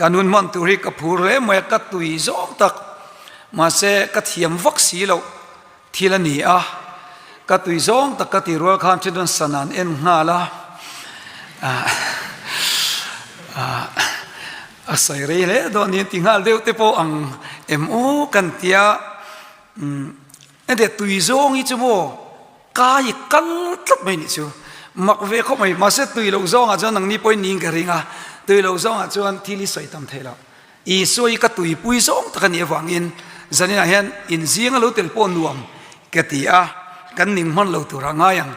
Kan hun hman tur hi ka phur hle mai a, ka tui zawng tak. Mahse ka thiam vak si loh thil a ni a, ka tui zawng tak ka ti rual khan then chuan sana an en nghal a, a sawi rei hle dawn niin ti nghal deuh te pawh ang em aw kan tia. Engtia tui zawng hi chu maw kai kal tlat mai nih chu mak ve khawp mai mahse tui loh zawngah chuan nangni pawhin niin ka ring a tui loh zawngah chuan thil hi sawi tam thei lo Isua hi ka tuipui zawng tak a nih avangin zaninah hian inzing a lo tel pawh nuam ka ti a kan ning hman lo turah ngai ang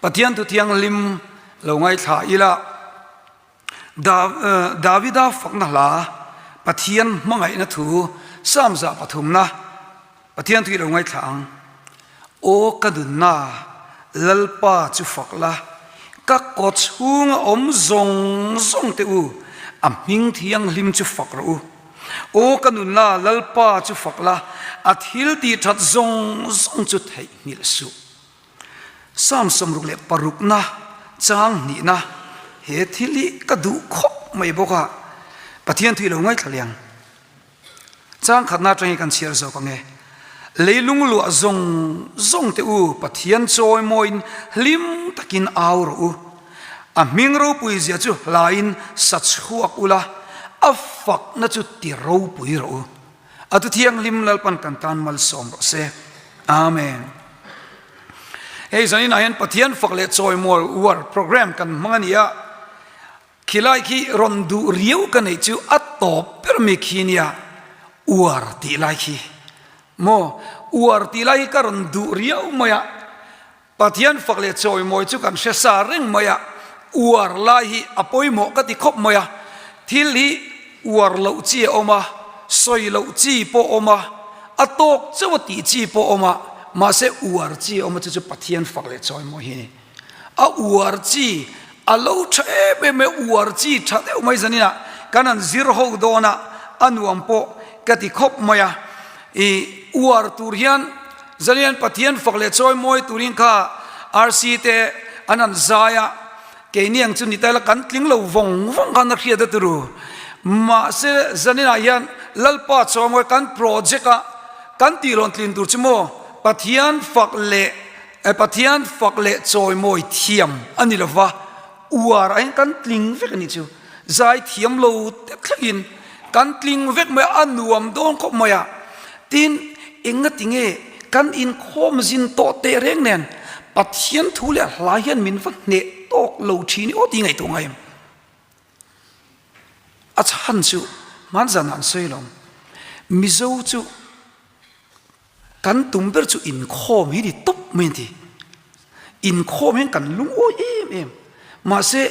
Pathian thu thianghlim lo ngaithla ila. Davida fakna hla, Pathian hmangaihna thu, Psalm zah pathumna, Pathian thu i lo ngaithla ang. Aw ka nunna, Lalpa chu fak la, ka kaw chhunga awm zawng zawng te u, a hming thianghlim chu fak rawh u. Aw ka nunna, Lalpa chu fak la, a thil tih that zawng zawng chu theihnghilh suh. Psalm 66na chang hnihna he thil hi ka duh khawp mai bawk a, Pathian thu i lo ngaithla liang. Chang khatna atangin kan chhiar zawk ang e. Leilung luah zawng zawng te u Pathian chawi mawiin hlim takin au rawh u. A hming ropui zia chu hlain sa chhuak ula, a fakna chu ti ropui rawh u. A tu thianghlim Lalpan kan tan malsawm rawh se. Amen. Hei zanin ah hian Pathian fak leh chawimawi uar program kan hmang a ni a, khilai khi rawn duh riau ka neih chu a tawp ber mi khi nia uar tih lai khi maw uar tih lai hi ka rawn duh riau mai a, Pathian fak leh chawimawi chu kan hre sa reng mai a, uar lai hi a pawimawh ka ti khawp mai a, thil hi uar loh chi a awm a, sawi loh chi pawh a awm a, a tawk chauh a tih chi pawh a awm a, mahse uar chi a awm a chu chu Pathian fak leh chawimawi hi a ni. A uar chi a lo tha em em mai, uar chi tha deuh mai zaninah kan han zir ho dawn a, a nuam pawh ka ti khawp mai a, ih uar tur hian Zalian Pathian fak leh chawi mawi turin kha RC te an han zai a, keini ang chu ni ta ila kan tling lo vawng vawng khan a hriat a turu. Mahse zaninah hian Lalpa chawi mawi kan project a kan tih rawn tlin tur chu maw Pathian fak leh Pathian fak leh chawi mawi thiam a ni lova, uar ah hian kan tling vek a nih chu. Zai thiam lo te thlengin kan tling vek mai a, a nuam dawn khawp mai a. Tin, enga tinge kan inkhawm zin tawh teh reng nen Pathian thu leh hla hian min va hneh tawk lo thin i aw tih ngaihtuah ngai em? A chhan chu hmanzan ah an sawi lo. Mizo chu Kan tum ber chu inkhawm hi ni tawp mai a ti. Inkhawm hian kan lungawi em em. Mahse,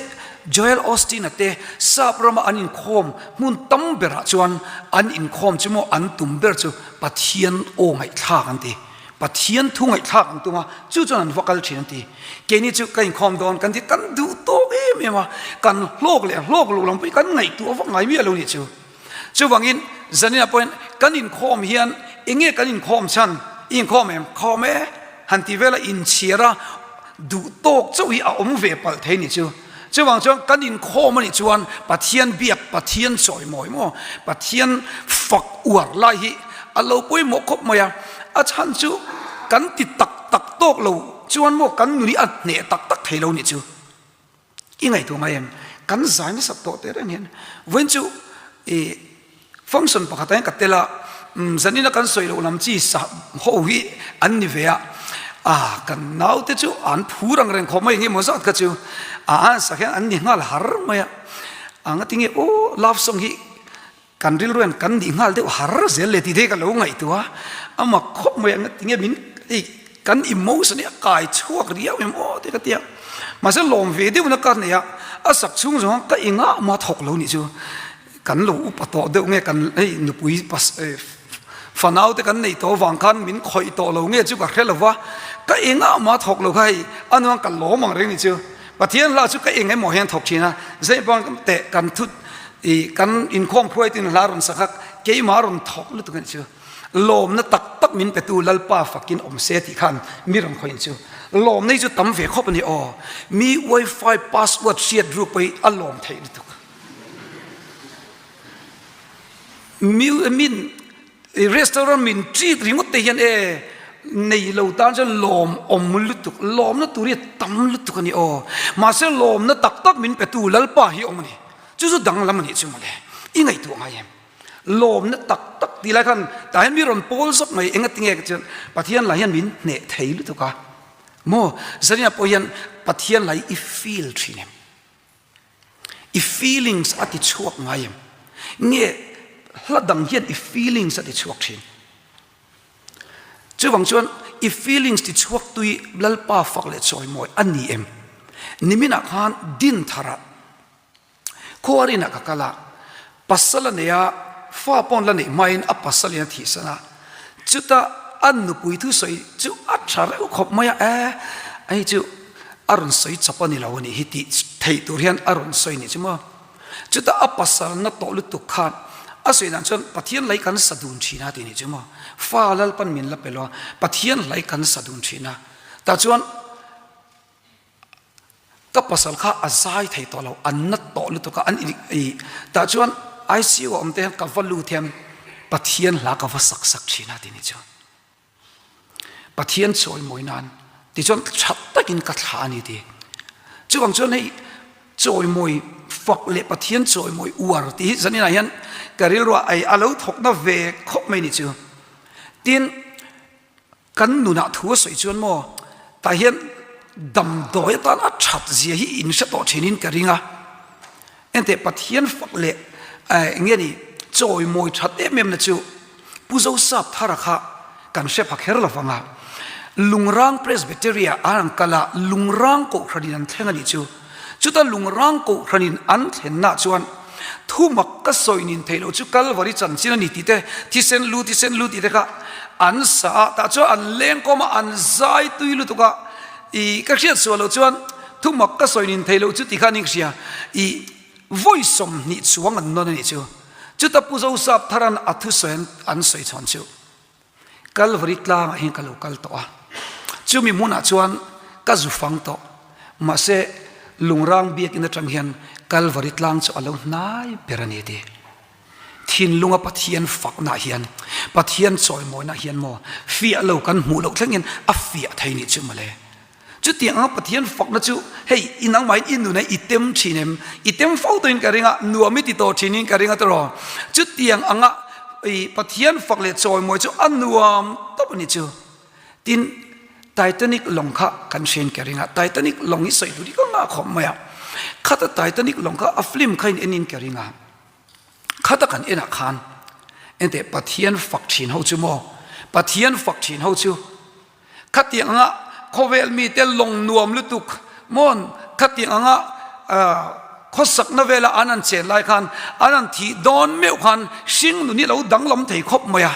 Joel Osteen-a te Sap rama an inkhawm hmun tam berah chuan an inkhawm chu maw an tum ber chu Pathian aw ngaihthlak an ti. Pathian thu ngaihthlak an tum a, chu chuan an va kal thin an ti. Keini chu ka inkhawm dawn kan ti, kan duh tawk em em a, kan hlawk leh hlawk loh lam pawh hi kan ngaihtuah vak ngai miah lo nih chu. Chuvangin zaninah pawhin kan inkhawm hian enge kan inkhawm chhan? I inkhawm em? Khawm e! Han ti vela inchhiar a duh tawk chauh hi a awm ve palh thei ni chu. Chuvang chuan kan inkhawm anih chuan Pathian biak, Pathian chawimawi maw, Pathian fak uar lai hi a lo pawimawh khawp mai a. A chhan chu kan ti tak tak tawk lo chuan maw kan nun hi a hneh tak tak thei lo nih chu. I ngaihtuah ngai em? Kan zai nasat tawh teh reng hian vawiin chu i function pakhat ah hian ka tel a, zanina kan sawi loh lam chi sa ho hi an ni ve a, ah kan naute chu an phur ang reng khawp mai eng emaw zat kha chu a an sak hian an ni nghal har mai a, a ngatinge aw love song hi kan rilru hian kan nih nghal deuh har zel le tih te hi ka lo ngaihtuah a, a mak khawp mai a tinge min hei kan emotion hi a kai chhuak riau em aw tih ka ti a, mahse lawm ve deuhna ka nei a, a sak chhung zawng ka engah mah thawk lo nih chu kan lo upa tawh deuh nge kan hei nupui pas fanau te kan neih tawh avang khan min khawih tawh lo nge chu ka hre lo va, ka engah mah thawk lo kha hei a nuang ka lawm ang reng nih chu. Pathian hla chu ka eng emaw hian thawk thin a, Zeibang teh kan thut i kan inkhawm phuaitin hla rawn sak a, keimah rawn thawk lutuk a nih chu. Lawmna tak tak min petu Lalpa fakin awm se tih khan mi rawn khawih chu. Lawmna hi chu tam ve khawp a ni aw. Mi wifi password hriat ruk pawh hi a lawm theih lutuk. Min restaurant min treat ringawt te hian e nei lo tan chuan lawm awm lutuk, lawmna tur hi a tam lutuk a ni aw. Mahse lawmna tak tak min petu Lalpa hi a awm a ni. Chu chu danglam a nih chu mawle. I ngaihtuah ngai em? Lawmna tak tak tih lai khan tah hian mi rawn pawl zawk mai enga tinge ka chuan Pathian lah hian min hneh thei lutuk a. Maw Zania pawh hian Pathian lah hi i feel thin em? I feelings a ti chhuak ngai em? Nge hla dang hian i feelings a ti chhuak thin? Chuvang chuan i feelings ti chhuak tui Lalpa fak leh chawimawi a ni em? Niminah khan Dintharah Khuarinah ka kal a, pasal a nei a, fa paw'n la neih hmain a pasalin a thihsan a, chuta a nupui thusawi chu a tha reuh khawp mai a, e, hei chu a rawn sawi chawp a ni lo a nih hi tih theih tur hian a rawn sawi a nih chu maw. Chuta a pasal na tawh lutuk khan a sawi dan chuan Pathian hlai kan sa dun thin a tih a nih chu maw, fa Lalpan min la pe lo a, Pathian hlai kan sa dun thin a, tah chuan Ka pasal kha a zai thei tawh lo, an nat tawh lutuk a, an i tah chuan ICU a awm te hian ka va lut hian Pathian hla ka va sak sak thin a ti ni chu. Pathian chawimawi nan tichuan tha takin ka thla a ni ti. Chuvang chuan hei chawimawi fak leh Pathian chawimawi uar tih hi zaninah hian ka rilruah ei a lo thawkna ve khawp mai ni chu. Tin, Kan nunah thu a sawi chuan maw tah hian damdawi atan a that zia hi in hre tawh thinin ka ring a, enteh Pathian fak leh eng nge ni chawimawi that em em na chu Pu Zosap Thara kha kan hre pha kher lo vang a, Lungrang Presbytery ah an kal a, Lungrang Kohhranin an thleng a nih chu. Chuta Lungrang Kohhranin an thlenna chuan thu mak ka sawi nin theih loh chu Kalvari chanchin a ni tih te, thisen lu thisen lu tih te kha an sa a, tah chuan an lengkawm a, an zai tui lutuk a, ih ka hriat suah loh chuan thu mak ka sawi nin theih loh chu tih kha ni ka hria, ih vawi 20 chuang an nawn a nih chu. Chuta Pu Zosap Tharan a thusawi an sawi chhawn chu. Kalvari tlangah hian ka lo kal tawh a, chumi hmunah chuan ka zu fang tawh. Mahse, Lungrang biakinn atang hian Kalvari tlang chu a lo hnai ber a ni ti. Thinlunga Pathian fakna hian, Pathian chawimawina hian maw fiah lo kan hmuh loh thlengin a fiah thei nih chu mawle. Chutiang anga Pathian fakna chu hei i nangmahin i nuna i tem thin em? I tem fo tawhin ka ring a, nuam i ti tawh thinin ka ring a tawh. Chutiang anga i Pathian fak leh chawimawi chu a nuam tawp a ni chu. Tin, Titanic lawng kha kan hriain ka ring a, Titanic lawng hi sawi duh dik anga khawp mai a. Khata Titanic lawng kha a film kha in enin ka ring a. Khata kan enah khan enteh Pathian fak thin ho chu maw? Pathian fak thin ho chu Khatiang anga khawvel mite lawng nuam lutuk mawn khatiang anga khawsakna vela an an chen lai khan an an thih dawn meuh khan hring nun hi lo danglam thei khawp mai a.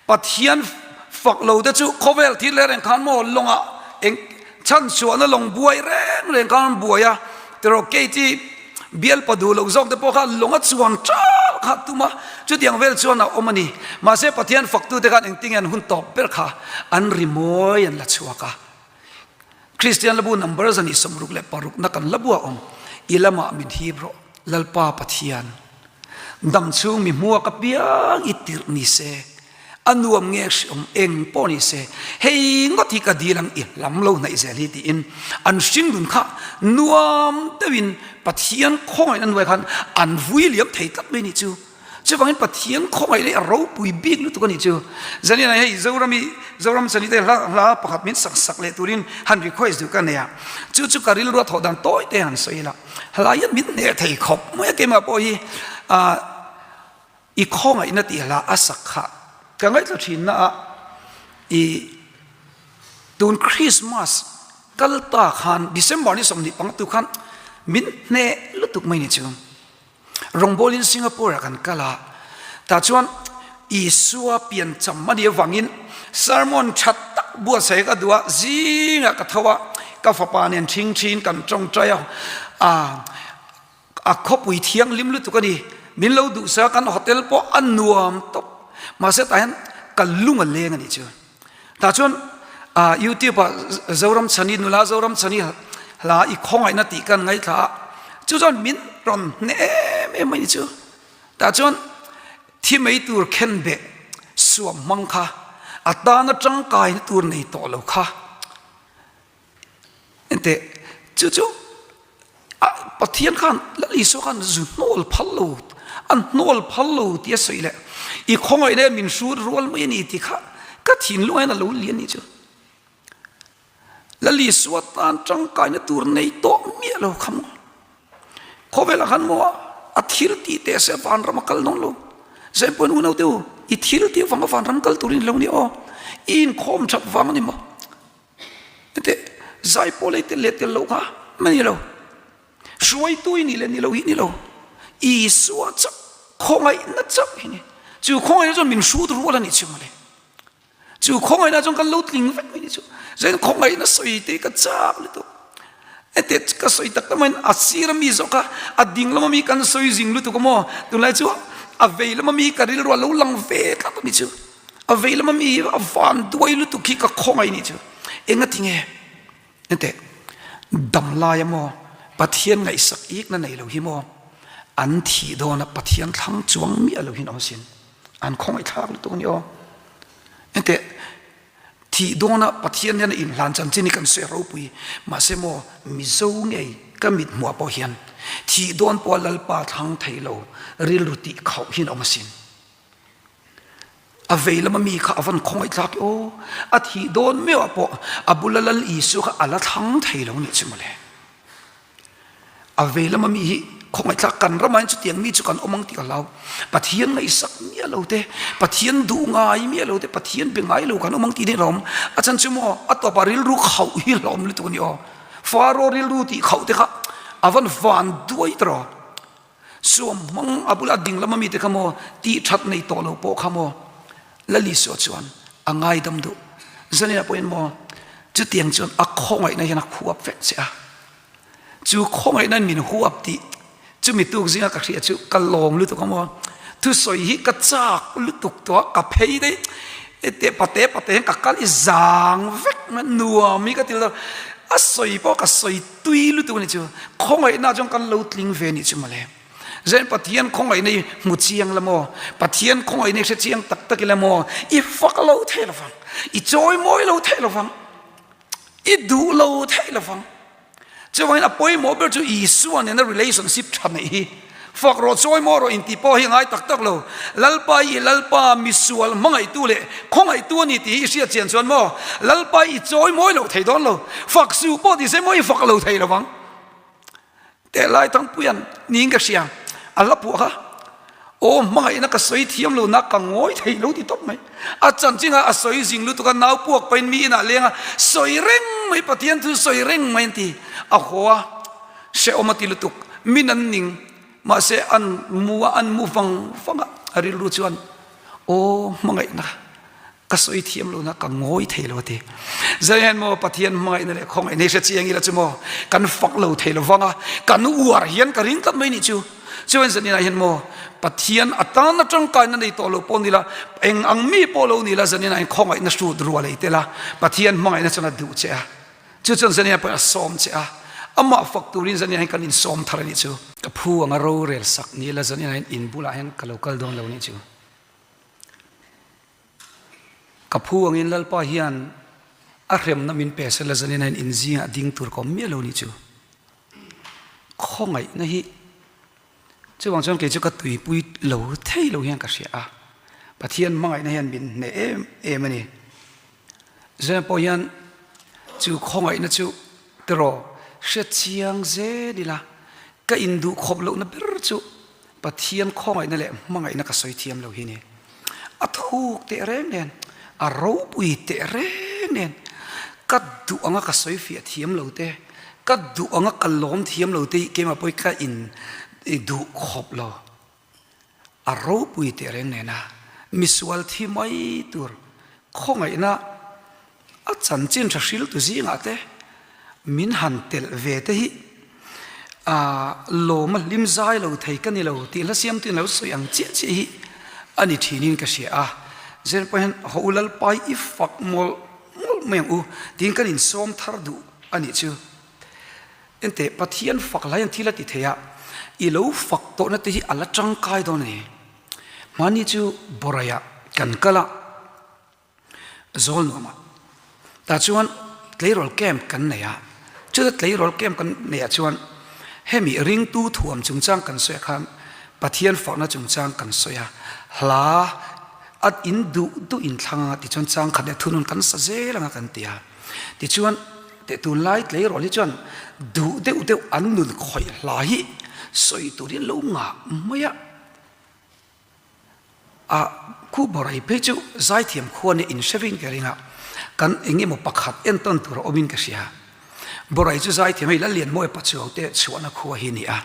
Pathian fak lo te chu khawvel thil leh reng khan maw lawngah eng chhanchhuahna lawng buai reng reng khan an buai a. Tiraw Katie Bialpa duh loh zawk te pawh kha lawng a chuang ṭal kha tum a, chutiang vel chuan a awm a ni. Mahse Pathian faktute khan engtin nge an hun tawp ber kha an rimawi an la chhuak a. Kristian labu number 166 na kan labu a awm, I lamah min hip rawh, Lalpa Pathian. Damchhung mi hmuak apiang i tirh ni se. A nuam nge hriawm eng pawh ni se, hei ngawt hi ka dil ang i hlam lo hnaih zel hi tiin an hringnun kha nuam deuhin Pathian khawngaihna hnuai khan an vui liam thei tlat mai a nih chu. Chuvangin Pathian khawngaihna hi a ropui bik lutuk a nih chu. Zanin ah hei Zoram i Zoram chani te hla hla pakhat min sak sak leh turin han request duh ka nei a, chu chu ka rilru a thawh dan tawi te han sawi ila, hla hian min hneh thei khawp mai a keimah pawh hi ah I khawngaihna tih hla a sak kha ka ngaithla thin na a, i tun Christmas kal ta khan December ni 25 tu khan min hneh lutuk mai ni chu. Rawngbawlin Singapore ah kan kal a, tah chuan Isua pian cham a nih avangin sermon tha tak buatsaih ka duh a, zingah ka tho a, ka fapa nen thing thin kan tawngtai a, A khawpui thianghlim lutuk a ni. Min lo duh sa kan hotel pawh a nuam tawp. Mahse tah hian ka lung a leng a nih chu. Tah chuan YouTube ah Zoram Chhani nula Zoram Chhani hla i khawngaihna tih kan ngaihthla a, chu chuan min rawn hne em em mai ni chu. Tah chuan. Thi mai tur khenbeh suam hmang kha a tana tangkaina tur nei tawh lo kha. Enteh, chu chu Pathian khan Lal Isua khan zu hnawl phal lo, an hnawl phal lo tih a sawi leh i khawngaihna hian min hrut rual mai a ni tih kha ka thinlung hian a lo lian ni chu. Lal Isua tan tangkaina tur nei tawh miah lo kha maw? Khawvelah khan maw a thil tih teh se vanram a kal dawn lo. Zaipuan unau te u, i thil tih vanga vanram kal turin lo ni aw. I inkhawm that vang a ni maw? Heti zaipawl ei tel leh tel loh kha a ni lo. Hruaitu i nih leh ni lo hi ni lo. Isua chauh, khawngaihna chauh hi ni. Chu khawngaihna chuan min hrut rual a nih chu mawle. Chu khawngaihna chuan kan lo tling vek mai ni chu. Zain khawngaihna sawi te ka chak lutuk. Heti ka sawi tak tak maiin a sir ami zawk kha a ding lama mi kan sawi zing lutuk a maw? Tunlai chu a vei lama mi ka rilru a lo lang ve tlat a ni chu. A vei lama mi a van duai lutuk hi ka khawngaih nih chu. Engati nge? Enteh, dam laia maw Pathian ngaihsak ikna nei lo hi maw an thih dawna Pathian thlang chuang miah lo hin awm sin. An khawngaih thlak lutuk a ni aw. Enteh, thih dawna Pathian hian a inhlan chanchin hi kan sawi ropui. Mahse maw Mizo ngei ka mit hmuah pawh hian thih dawn pawha Lalpa thlang thei lo rilru tih khauh hin awm asin. A vei lama mi kha a van khawngaih tlak i aw, a thih dawn meuh ah pawh a bula Lal Isua kha a la thlang thei lo nih chu mawle. A vei lama mi hi khawngaih tlak kan ramah hian chutiang mi chu kan awm ang tih ka hlau. Pathian ngaihsak miah lo te, Pathian duh ngai miah lo te, Pathian be ngai lo kan awm ang tih hi hlauhawm. A chan chu maw a tawpah rilru khauh hi hlauhawm lutuk a ni aw. Faro rilru tih khauh te kha a van van duai ta rawh. Suam hmang a bula ding lama mite kha maw tih that nei tawh lo pawh kha maw Lal Isua chuan a ngaidam duh. Zaninah pawhin maw chutiang chuan a khawngaihna hian a khuap vek che a. Chu khawngaihna in min huap tih chumi tuk zinga ka hria chu ka lawm lutuk a maw. Thusawi hi ka chak lutuk tawh a, ka phei daih te pate pate hian ka kal i zang vek mai nuam hi ka ti lo. A sawi pawh ka sawi Tui lutuk a ni chu. Khawngaihna chuan kan lo tling ve nih chu mawle. Zain Pathian khawngaihna i hmu chiang la maw? Pathian khawngaihna i hre chiang tak tak ila maw? I fak lo thei lo vang. I chawi mawi lo thei lo vang. I duh lo thei lo vang. Chuvangin a pawimawh ber chu Isua nena relationship tha neih hi. Fak rawh chawi maw rawh intih pawh hi a ngai tak tak lo. Lalpa i Lalpa misual hmangaihtu leh khawngaihtu a ni tih hi i hriat chian chuan maw Lalpa i chawi mawi lo thei dawn lo. Fak suh pawh ti se maw i fak lo thei lo vang. Teh lai Thangpuia'n niin ka hria a la puah kha. Aw hmangaihna ka sawi thiam lo na ka ngawi thei lo ti tawp mai. A chanchinga a sawi zing lutuk a nau puak pahin mi inah leng a sawi reng mai Pathian thu sawi reng mai an ti. A haw a. Hrehawm a ti lutuk, min an ning, mahse an mu a, an mu vang vang a, a rilru chuan aw hmangaihna ka sawi thiam lo na ka ngawi thei lo a ti. Zai hian maw Pathian hmangaihna leh khawngaihna hi hre chiang ila chu maw kan fak lo thei lo vang a, kan uar hian ka ring tlat mai nih chu. Chuan zaninah hian maw Pathian a tana tangkaina nei tawh lo pawh ni la, eng ang mi pawh lo ni la zaninah hian khawngaihna hrut rual ei tel a, Pathian hmangaihna chuan a duh che a. Chu chuan Zania pawhin a sawm che a, amah fak turin Zania hian kan insawm thar a nih chu. Ka phu anga rorel sak ni ila Zania hian in bulah hian ka lo kal dawn lo nih chu. Ka phu angin Lalpa hian a hremna min pe sela Zania hian in zingah ding tur ka awm miah lo nih chu. Khawngaihna hi chuvang chuan kei chu ka tuipui lo thei lo hian ka hria a, Pathian hmangaihna hian min hneh em em a ni. Zem pawh hian chu khawngaihna chu tiraw hre chiang zel ila ka induh khawp lohna ber chu Pathian khawngaihna leh hmangaihna ka sawi thiam lo hi ni. A thuk teh reng nen, a ropui teh reng nen, ka duh anga ka sawi fiah thiam lo te, ka duh anga ka lawm thiam lo te hi keimah pawh hi ka in duh khawp lo. A ropui teh reng nena misual thi mai tur khawngaihna a chanchin tha hriltu zingah te min han telh ve te hi lawm a hlim zai lo thei ka ni lo tih hla siamtu in lo sawi ang chiah chiah hi a ni thinin ka hria a. Zen pawh hian ho Lalpai i fak mawlh mawlh mai ang u tiin kan insawm thar duh a nih chu. Enteh, Pathian fak lai an thil a ti thei a, i lo fak tawhna te hi a la tangkai dawn a ni. Hmani chu Boraiah kan kal a, Zawl nuamah. Tah chuan tleirawl camp kan nei a, chuta tleirawl camp kan neihah chuan hemi ringtu thuam chungchang kan sawi ah khan Pathian fakna chungchang kan sawi a, hla a in duh duh in thlang anga tichuan changkhat leh thunun kan sa zel anga kan ti a. Tichuan teh tunlai tleirawl hi chuan duh deuh deuh an nun khawih hla hi sawi turin lo ngah mai a. A khu borai phei chu zaithiam khua nia in hre vin ka ring a, kan eng emaw pakhat entawn tur a awmin ka hria. Borai chu zaithiam hei Lallianmawia Pachuau te chhuahna khua hi a ni a,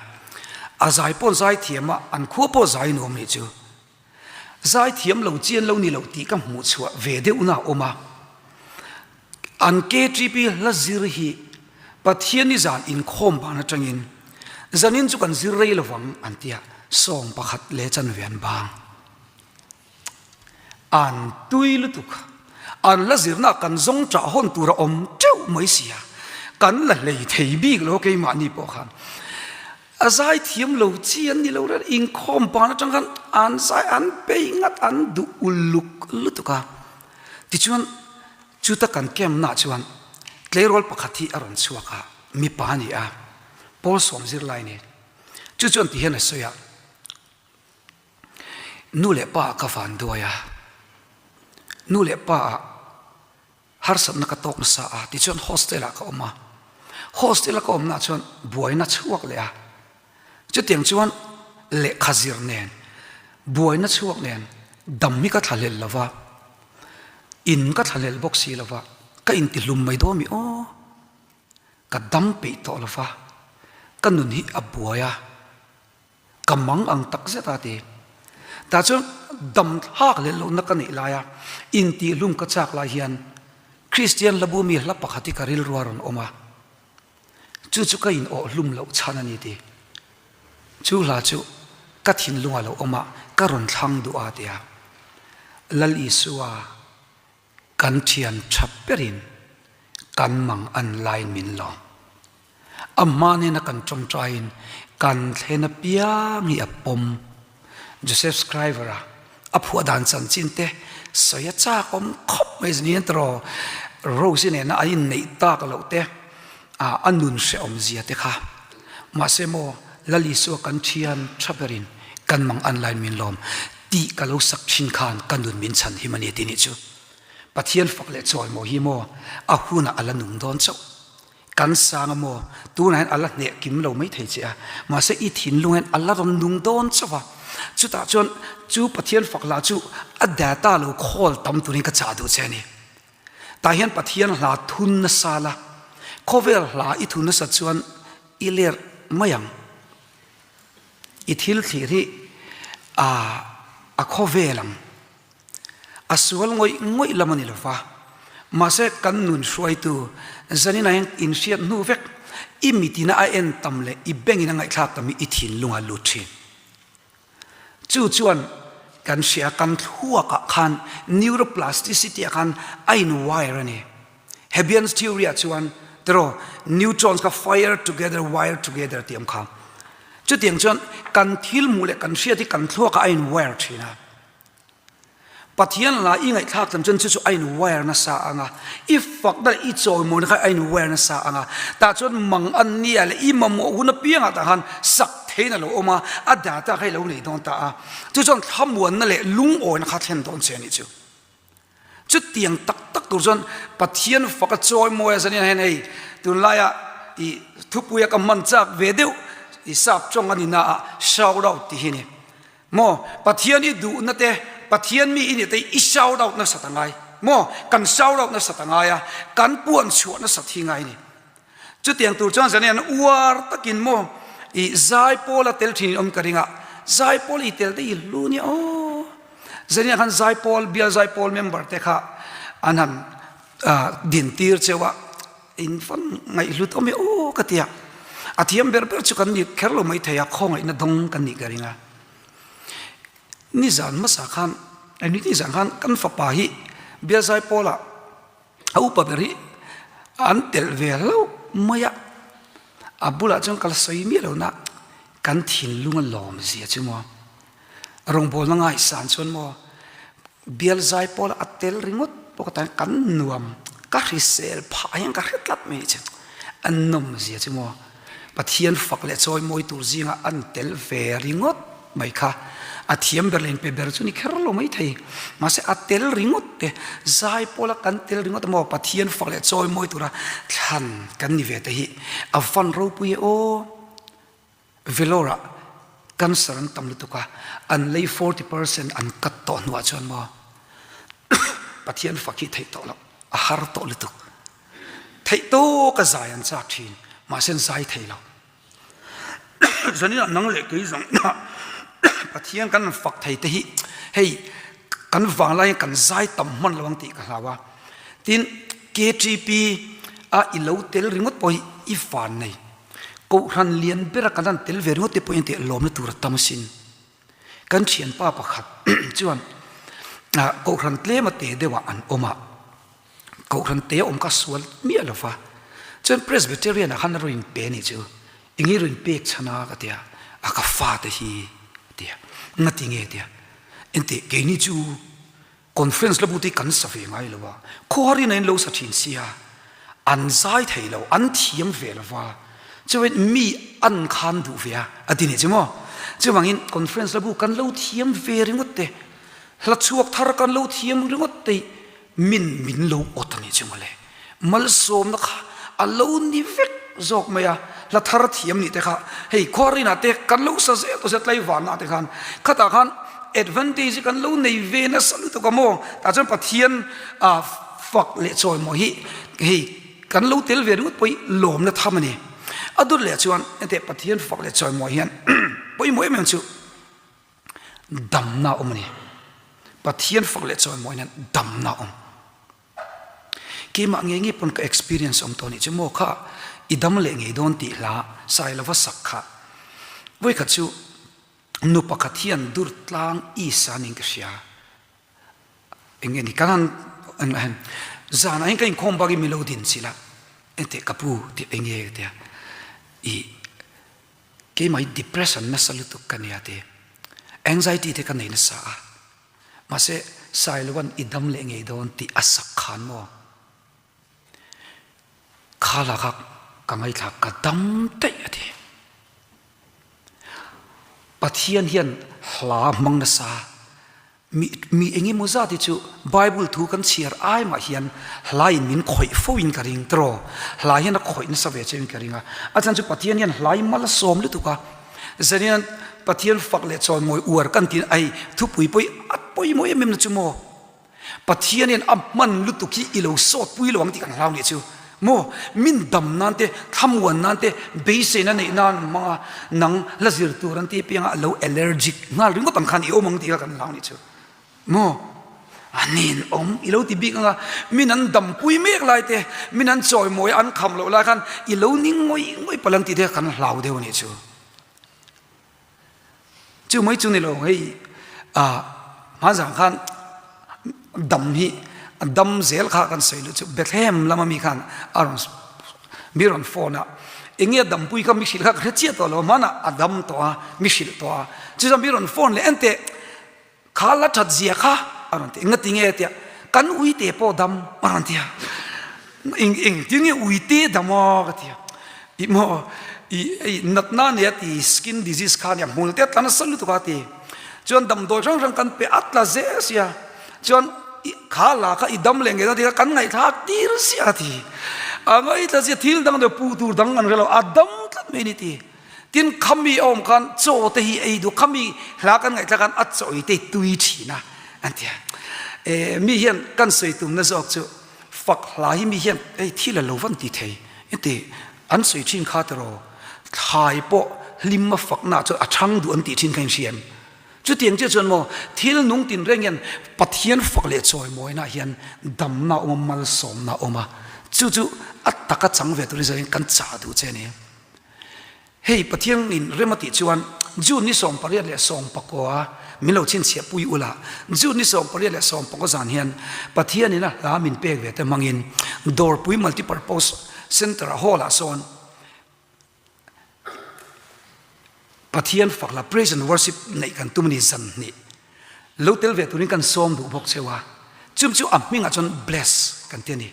a zai pawn zaithiam a, an khua pawh zai nuam nih chu. Zaithiam lo chian lo ni lo tih ka hmuh chhuah ve deuhna a awm a. An KTP hla zir hi Pathian ni zan inkhawm ban atangin zanin chu kan zir rei lovang an ti a, sawng pakhat leh chanve an bang. An tui lutuk. An hla zirna kan zawng ṭah hawn tur a awm ṭeuh mai si a, kan la hlei thei bik lo keimahni pawh khan. A zai thiam lo chi an ni lo reng, inkhawm ban atang khan an zai an bei ngat an duh uluk lutuk a. Tichuan chuta kan camp nah chuan tleirawl pakhat hi a rawn chhuak a, mipa a ni a, Paul sawm zirlai a ni. Chu chuan ti hian a sawi a, Nu leh pa ah ka van duai a, nu leh pa ah harsatna ka tawk nasa a, tichuan hostel ah ka awm a, hostel a ka awmna ah chuan buaina chhuak leh a, chutiang chuan lehkha zir nen buaina chhuak nen dam hi ka thlahlel lo va, in ka thlahlel bawk si lo va, ka intihlum mai dawn mi aw, ka dam peih tawh lo va, ka nun hi a buai a. Ka mang ang tak zet a ti. Tah chuan dam thlak leh lohna ka neih laia intihhlum ka chak lai hian Kristian hlabu mi hla pakhat hi ka rilru a rawn awm a, chu chu ka in awhhlum loh chhan a ni ti. Chu hla chu ka thinlung a lo awm a, ka rawn thlang duh a ti a. Lal Isua Kan thian tha berin kan mang an laiin min lawm. A hma nena kan tawngtaiin kan thlen apiang hi a pawm. Joseph Scriver-a a phuah dan chanchin te sawi a chak awm khawp mai zin tawh Rose-i nena an inneih tak loh te a nun hrehawm zia te kha. Mahse maw Lal Isua kan thian tha berin kan mang an laiin min lawm. Tih ka lo sak thin khan ka nun min chhan him a ni tih nih chu. Pathian fak leh chawi maw hi maw a hunah a la nung dawn chauh. Kan sang a maw tunah hian a la hneh kim lo mai thei che a, mahse i thinlung hian a la rawn nung dawn chauh a. Chutah chuan chu Pathian fak lah chu a data lo khawl tam turin ka chah duh che a ni. Tah hian Pathian hla thun nasa la, khawvel hla i thun nasa chuan i ler mai ang. I thil thlir hi a a khawvel ang. A sual ngawih ngawih lam a ni lova. Mahse kan nun hruaitu zanin ah hian inhriat hnu vek i mitina a en tam leh i bengin a ngaihthlak tam hi i thinlung a lut thin. Chu chuan kan hria kan thluakah khan neuroplasticity ah khan a in wire a ni. Hebbian's theory ah chuan tiraw neutrons kha fire together wire together tih ang kha. Chutiang chuan kan thil hmuh leh kan hriat hi kan thluakah a in wire thin a. Pathian la i ngaihthlak tam chuan chu chu a in wire nasa ang a, i fakna leh i chawimawina kha a in wire nasa ang a, tah chuan mang an nia leh i mamawh hun apiangah tah khan sak theiin a lo awm a, a data kha i lo nei dawn ta a, chu chuan thlamuanna leh lungawina kha thlen dawn che a nih chu. Chutiang tak tak tur chuan Pathian faka chawimawi a zanin hian hei tunlaia i thupuia ka hman chak ve deuh i sap tawng a ni na a shout out tih hi a ni. Maw Pathian i duhna te Pathian mi i nih te i shout out nasat a ngai maw kan shout out nasat a ngai a kan puan chhuah nasat hi ngai a ni. Chutiang tur chuan zanin an uar takin maw i zaipawl a tel thin in awm ka ring a, zaipawl i tel te i hlu nia aw. Zanin khan zaipawl bial zaipawl member te kha an han din tir cheu a, in fan ngaihhlut awm e aw ka ti a. A thiam ber ber chu kan ni kher lo mai thei a, khawngaihna dawng kan nih ka ring a. Nizan hmasa khan, nizan khan kan fapa hi bial zaipawl ah A upa ber hi an telh ve hlauh mai a, a bulah chuan ka la sawi miah lo na kan thinlung a lawm zia chu maw. Rawngbawlna ngaihsan chuan maw bial zai pawla a tel ringawt pawh ka tan kan nuam ka hrisel phah hian ka hre tlat mai che an nawm zia chu maw Pathian fak leh chawi mawi tur zinga an tel ve ringawt mai kha a thiam ber leh inpe ber chu ni kher lo mai thei mahse a tel ringawt te zai pawla kan tel ringawt maw Pathian fak leh chawi mawi tura thlan kan ni ve te hi a van ropui e aw. Vellore ah cancer an tam lutuk a, an lei 40% an cut tawh hnuah chuan maw Pathian fak hi theih tawh loh, a har tawh lutuk. Theih tawk a zai an chak thin, mahse an zai thei lo. Zaninah nang leh kei zawng Pathian kan fak thei te hi hei kan vanglai hian kan zai tam hman lo ang tih ka hlau a. Tin, KTP a i lo tel ringawt pawh hi i van nei. Kohhran lian bera kan han tel ve ringawt te pawhin tih lawmna tur a tam asin. Kan thianpa pakhat chuan kohhran tlema te deuhah an awm a, kohhran te a awm kha sual miah lo va, chuan Presbyterian ah khan a rawn inpe a nih chu, eng nge rawn inpek chhan a ka ti a, a ka fate hi a ti a, ngati nge a ti a, enteh keini chu Conference la bute kan sa ve ngai lo a, khuarin a in lo sa thin sia, an zai thei lo, an thiam ve lo va, chuan mi an khan duh ve a, a ti nih chu maw? Chuvangin conference la bu kan lo thiam ve ringawt te, hla chhuak thar kan lo thiam ringawt te min min lo awt a nih chu mawle. Malsawmna kha a lo ni vek zawk mai a, hla thar thiam nih te kha hei khuarinah te kan lo sa zel tawh sia tlaivanah te khan khatah khan advantage hi kan lo nei ve nasa lutuk a maw tah chuan Pathian ah fak leh chawimawi hi hei kan lo tel ve ringawt pawh hi lawmna tham a ni. A dawt leh chuan hetiang Pathian fak leh chawimawi hian pawimawh em em chu damna a awm a ni. Pathian fak leh chawimawi hian damna a awm. Keimah ngei ngei pawn ka experience awm tawh nih chu maw kha i dam leh ngei dawn tih hla Sailova sak kha vawikhat chu nu pakhat hian dur tlang East a niin ka hria eng nge ni kan han engah hian zanah hian ka inkhawm bak in min lo din chilh a engteh ka pu tih eng nge ka tia i keimah hi depression nasa lutuk ka nia ti anxiety te ka nei nasa a. Mahse, Sailova'n i dam leh ngei dawn tih a sak khan maw? Kha laka ka ngaithla ka dam daih a ti. Pathian hian hla hmang nasa mi mi engemaw zat hi chu Bible thu kan chhiar ai mah hian hla in min khawih fo in ka ring tiraw? Hla hian a khawih nasa ve cheu in ka ring a. A chhan chu Pathian hian hla i mal a sawm lutuk a. Zanian Pathian fak leh chawimawi uar kan tin ai thupui pawh hi a pawimawh em em na chu maw? Pathian hian a hman lutuk hi i lo sawt pui lo ang tih kan hlau nih chu maw? Min dam nan te, thlamuan nan te, beiseina neih nan hmanga nang la zir tur an tih apianga a lo allergic nghal ringawt ang khan i awm ang tih kha kan hlau nih chu. Maw? A nin awm i lo ti bik anga min an dampui mek lai te, min an chawimawi an kham loh lai khan i lo ning ngawih ngawih palh ang tih te kan hlau deuh a nih chu. Chu mai chu ni lo hei ah hmanzang khan dam hi dam zel kha kan sawi luh chu Bethlehem lama mi khan a rawn mi rawn phone a enge a dampui kha mi hrilh kha ka hre chiah tawh lo hmanah a dam tawh a mi hrilh tawh a chu chuan mi rawn phone leh enteh Kha la that zia kha a rawn ti. Engati nge tia kan uite pawh dam a rawn ti a. Eng eng tin nge uite dam aw ka ti a. I maw i ei natna nia ti skin disease kha nia hmul te a tla nasa lutuk a ti. Chuan damdawi hrang hrang kan pe a tla zel sia. Chuan i kha la kha i dam leh ngei dawn ti kha kan ngaihthlak tir sia a ti. A ngaithla sia thil dang deuh puh tur dang an hre lo a dam tlat mai a ni ti. Tin, khami a awm khan chaw te hi ei duh, khami hla kan ngaihthlak khan a chaw ei te hi tui thin a, an ti a. Eh, mi hian kan sawi tumna zawk chu fak hla hi mi hian hei thil a lo van ti thei ti an sawi thin kha tiraw, thlai pawh hlim a fakna chuan a chhang duh an tih thin kha in hria em? Chutiang chiah chuan maw thil nung tin reng hian Pathian fak leh chawimawina hian damna a awm a, malsawmna a awm a, chu chu a taka chang ve turin zanin kan chah duh che a ni. Hei Pathian in rem a tih chuan June ni 88 min lo chhinchhiah pui ula, June ni 88 zan hian Pathian in a hla min pek ve te hmangin Dawrpui Multipurpose Centre ah hall ah sawn. Pathian fak la praise and worship neih kan tum a ni zan hnih. Lo tel ve turin kan sawm duh bawk cheu a, chum chu a hmingah chuan bless kan ti a ni,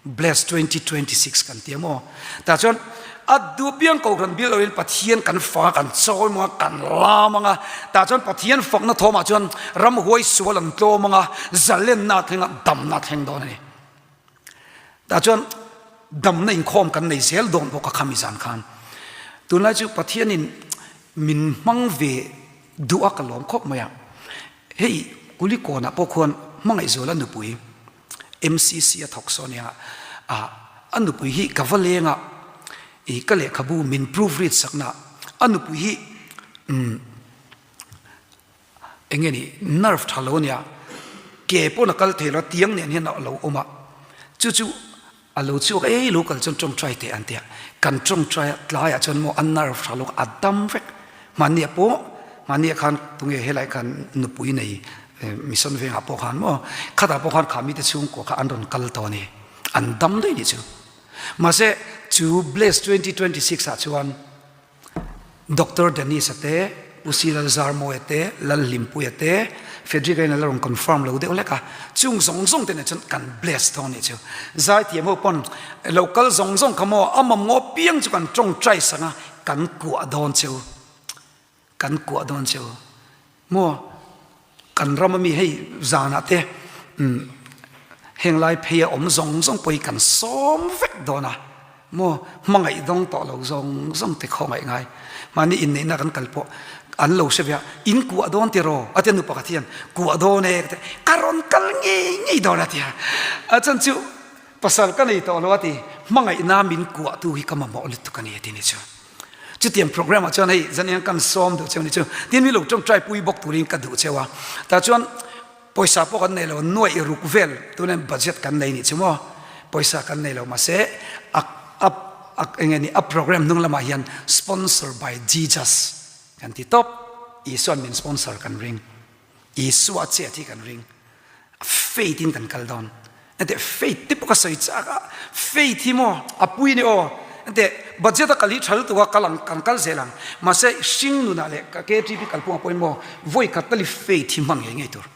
bless 2026 kan ti a maw? Tah chuan a duh piang kohhran bil loin Pathian kan fak a, kan chawi maw a, kan lam ang a, tah chuan Pathian fakna thawmah chuan ramhuai sual an tlawm ang a, zalenna a thleng a, damna a thleng dawn a ni. Tah chuan damna inkhawm kan nei zel dawn bawk a khami zan khan. Tunlai chu Pathianin min hmang ve duh a ka lawm khawp mai a. Hei Kulikawnah pawh khuan Hmangaihzuala nupui MCC a thawk sawn nia a, a nupui hi ka va leng a, i ka lehkhabu min proof read sakna a nupui hi umm Eng nge ni, nerve tha lo ania, ke pawn a kal thei lo a, tiang nen hian a lo awm a, chu chu a lo chhuak a, ei lo kal chuan tawngtai teh an ti a, kan tawngtai a, tlaiah chuan maw a nerve tha lo a dam vek, mahnia pawh, mahnia khan tunge helai khan nupui nei mission vengah pawh khan maw khatah pawh khan kha mite chhungkua kha an rawn kal tawh a ni, an dam daih ni chu, mahse chu bless 2026 ah chuan. Doctor Dennis-a te, Pu Si Lalzarmawia te, Lalhlimpuia te, Frederick-a in a la rawn confirm lo deuh hlek a, chung zawng zawng te nen chuan kan bless dawn anih chu. Zaithiam ho pawn lo kal zawng zawng kha maw a mamawh piang chu kan tawngtai sang a, kan kuah dawn cheu, kan kuah dawn cheu. Maw kan ram ami hei zanah te heng lai phei a awm zawng zawng pawh hi kan sawm vek dawn a, maw hmangaih dawng tawh lo zawng zawng te khawngaih ngai. Mahni inneihna kan kal pawh an lo hre ve a, in kuah dawn tiraw a tia nu pakhat hian kuah dawn e ka ti, ka rawn kal ngei ngei dawn a tia, a chuan chu pasal ka nei tawh lo a ti, hmangaihna min kuahtu hi ka mamawh lutuk a ni a ti ni chu. Chutiang program ah chuan hei zan hian kan sawm duh cheu ni chu tin mi lo tawngtai pui bawk turin ka duh cheu a tah chuan pawisa pawh kan nei lo nuaih ruk vel tunin budget kan nei nih chu maw pawisa kan nei lo mahse a a a enge ni a program hnung lamah hian sponsor by Jesus kan ti tawp Isuan min sponsor kan ring. Isua chet hi kan ring. Faith in kan kal dawn. Ente faith te pawh ka sawi chak a, faith hi maw a pui ni aw. Ente budget a kal hi tha lutuk a, kal ang kan kal zel ang. Mahse hring nunah leh ka KTP kalphungah pawhin maw vawi khat tal hi faith hi hman ngei ngei tur.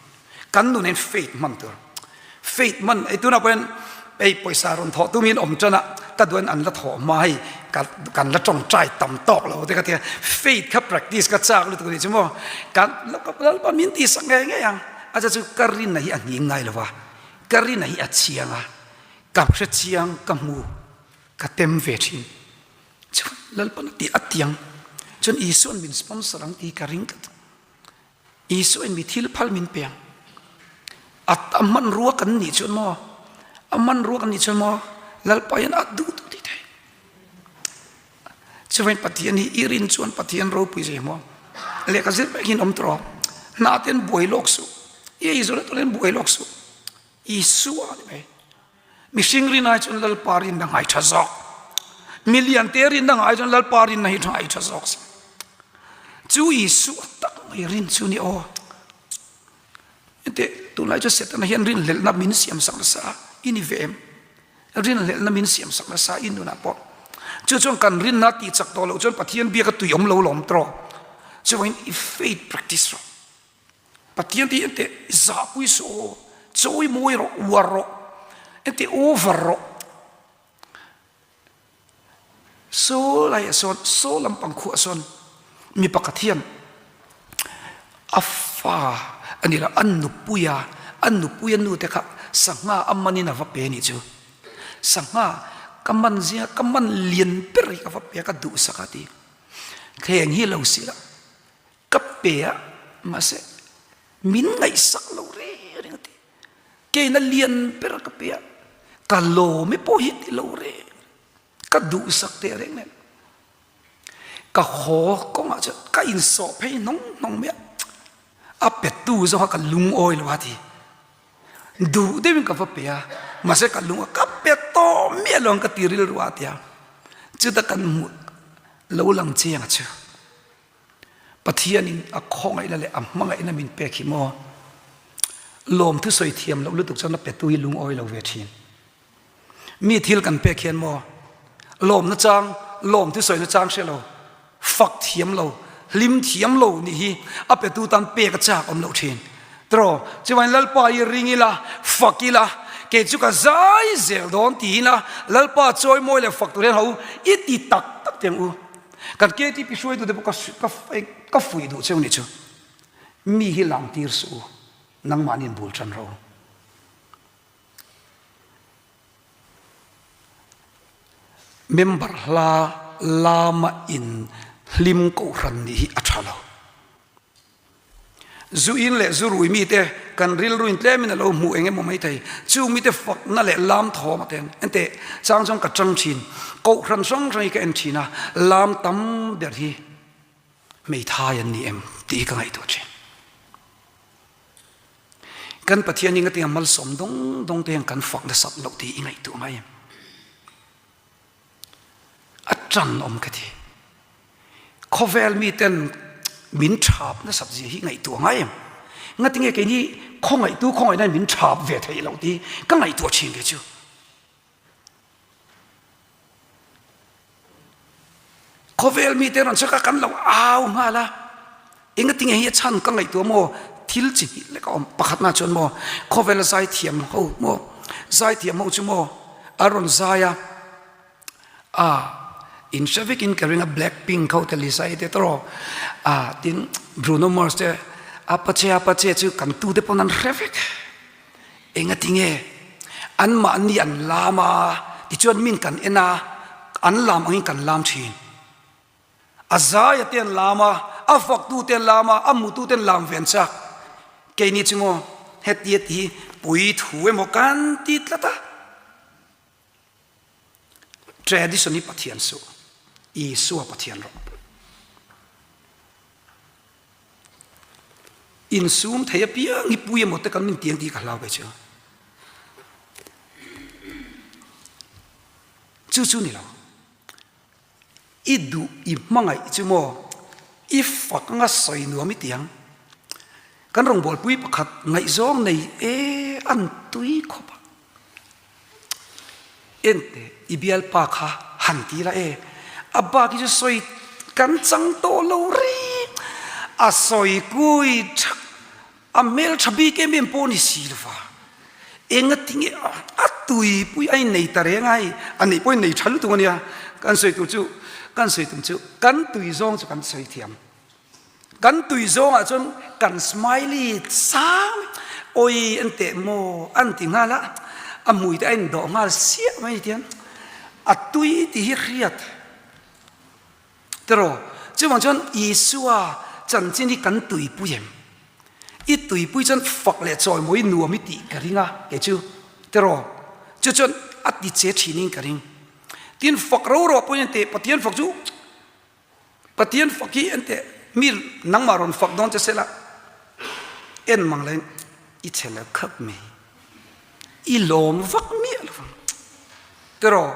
Kan nun hian faith hman tur. Faith man ei tunah pawhin hei pawisa rawn thawh tumin awm tan a, ka duan an la thawh hma hei kan la tawngtai tam tawk lo te ka ti a, faith kha practice ka chak lutuk anih chu maw, kan Lalpa min tihsak ngei ngei ang, a chu ka rinna hi a nghing ngai lo va, ka rinna hi a chiang a, ka hre chiang ka hmu ka tem ve thin, chuan Lalpan a tih a tiang chuan Isuan min sponsor ang tih ka ring tlat. Isua in mi thil phal min pe ang. A a hmanrua kan nih chuan maw, a hmanrua kan nih chuan maw, Lalpa hian a duh duh ti thei. Chuvain Pathian hi i rin chuan Pathian ropui zai maw. Lehkha zir mek hian awm tawh rawh. Hna te an buai lawk suh. I ei zawh leh tawh hian buai lawk suh. Isua a ni mai. Mihring rin ai chuan Lalpa rinna ngai tha zawk. Mi liante rinna ngai chuan Lalpa rinna hi ngai tha zawk. Chu Isua tak mai rin chu ni aw. Ente tunlai chu Setana hian rinhlelhna min siam sak nasa a, i ni ve em? Rinhlelhna min siam sak nasa i nunah pawh. Chu chuan kan rinna tih chak tawh loh chuan Pathian biaka tui awm lo lawm tawh. Chuvangin i faith practice rawh. Pathian tih enteh zahpui suh aw, chawi mawi rawh, uar rawh, enteh over rawh. Saw laiah sawn, saw lampang khuah sawn mi pakhat hian a fa a ni lo, a nupui a, a nupui a nute kha sangha a manin a va pe a nih chu. Sangha ka man zinga ka man lian ber hi ka va pe a, ka duhsak a ti. Thleng hi lo sila. Ka pe a, mahse min ngaihsak lo reng reng a ti. Keina lian ber ka pe a, ka lawm i pawh hi ti lo reng reng. Ka duhsak teh reng nen. Ka haw kawngah chuan ka insawh phei hnawng hnawng mai a, a petu zawng kha ka lungawi lo a ti. Duh deuhin ka va pe a, mahse ka lung a ka pe tawh miah lo ang ka ti rilru a ti a. Chuta kan hmuh lo lang chiang a chu. Pathianin a khawngaihna leh a hmangaihna min pek hi maw? Lawmthu sawi thiam loh lutuk chuan a petu hi lungawi lo ve thin. Mi thil kan pek hian maw? Lawmna chang, lawmthu sawina chang hre lo, fak thiam lo. Hlim thiam lo nih hi a petu tan pek a chak awm loh thin. Tiraw, chuvain Lalpa hi ring ila, fak ila, kei chu ka zai zel dawn tiin a Lalpa chawimawi leh fak tur hian ho i ti tak tak teh ang u. Kan KTP hruaitute pawh ka ka fuih duh cheu nih chu. Mi hi lang tir suh u, nangmahni in bul tan rawh u. Member hla lama in hlim kohhran nih hi a tha lo. Zu in leh zu rui mite kan rilru in tlemin a lo hmuh eng emaw maithei. Chung mite fakna leh lam thawm a ten. Enteh, chang chuan ka tang thin. Kohhran hrang hrang hi ka en thin a, lam tam ber hi hmeithai an ni em tih hi ka ngaihtuah thin. Kan Pathian hi ngatinga malsawm dawng dawng te hian kan fak nasat loh tih i ngaihtuah ngai em? A tan awm ka ti. Khawvel miten min thap nasat zia hi ngaihtuah ngai em? Ngatinge keini khawngaihtu khawngaihna min thap ve theih loh tih ka ngaihtuah thin ve chu. Khawvel mite rawn chhuak a kan lo au nghal a, engatinge hi a chhan ka ngaihtuah maw thil chi hnih lek a awm pakhatna chuan maw khawvela zaithiam ho maw zaithiam ho chu maw a rawn zai a a in hre vekin ka ring a black pink ho te Lisa te tawh a tin Bruno Mars te Apache Apache chu kan tute pawn an hre vek. Engatinge anmahni an lam a, tichuan min kan en a, an lam angin kan lam thin. A zaia te an lam a, a faktu te an lam a, a mutu te an lam ve an chak. Keini chu maw hetia ti hi pui thu emaw kan ti tlat a. Tradition hi Pathian suh, Isua Pathian rawh. Insum thei apiang hi pui emaw te kan min tiang tih ka hlau ve chu. Chu chu ni lo. I duh i hmangaih chu maw i fak anga sawi nuam i tiang. Kan rawngbawlpui pakhat ngaihzawng nei e an tui khawp a. Ente i bialpa kha han ti la e, a bak hi chu sawi kan chang tawh lo reng, a sawi kui thak a hmeltha bik em em pawh ni si lo va, engatinge a tuipui a innei ta reng a hei, a neih pawh a innei tha lutuk a nia, kan sawi tur chu kan sawi tum chu kan tui zawng chu kan sawi thiam. Kan tui zawngah chuan kan smiley sang awi an teh maw an ti nghal a, a hmui te a indawh nghal siah mai tiang a tui tih hi hriat tiraw chuvang chuan Isua chanchin hi kan tuipui em i tuipui chuan fak leh chawimawi nuam i tih ka ring a kei chu tiraw chu chuan a ti che thinin ka ring tin fak ro ro pawhin teh Pathian fak chu Pathian fak hi enteh mi nangmah rawn fak dawn che sela en mang leng i che lo khap mai i lawm vak miah lo vang tiraw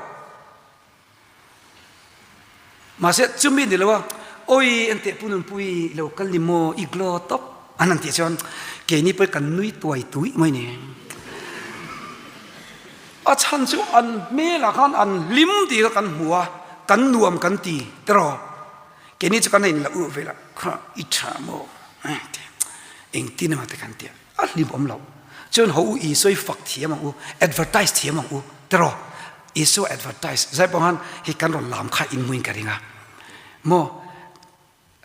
mahse chumi ni lo a oi enteh pu nunpui i lo kal ni maw i glow tawp an han tih chuan keini pawh kan nui tuai tui mai ni A chhan chu an hmelah khan an hlim tih kha kan hmu a, kan nuam kan ti tiraw? Keini chu kan in la uh vel a, kha i tha maw? Engtin emaw te kan ti a, a hlim awm lo. Chuan haw u Isua i fak thiam ang u, advertise thiam ang u tiraw? Isua advertise zai pawh khan hei kan rawn lam kha in hmuin ka ring a maw?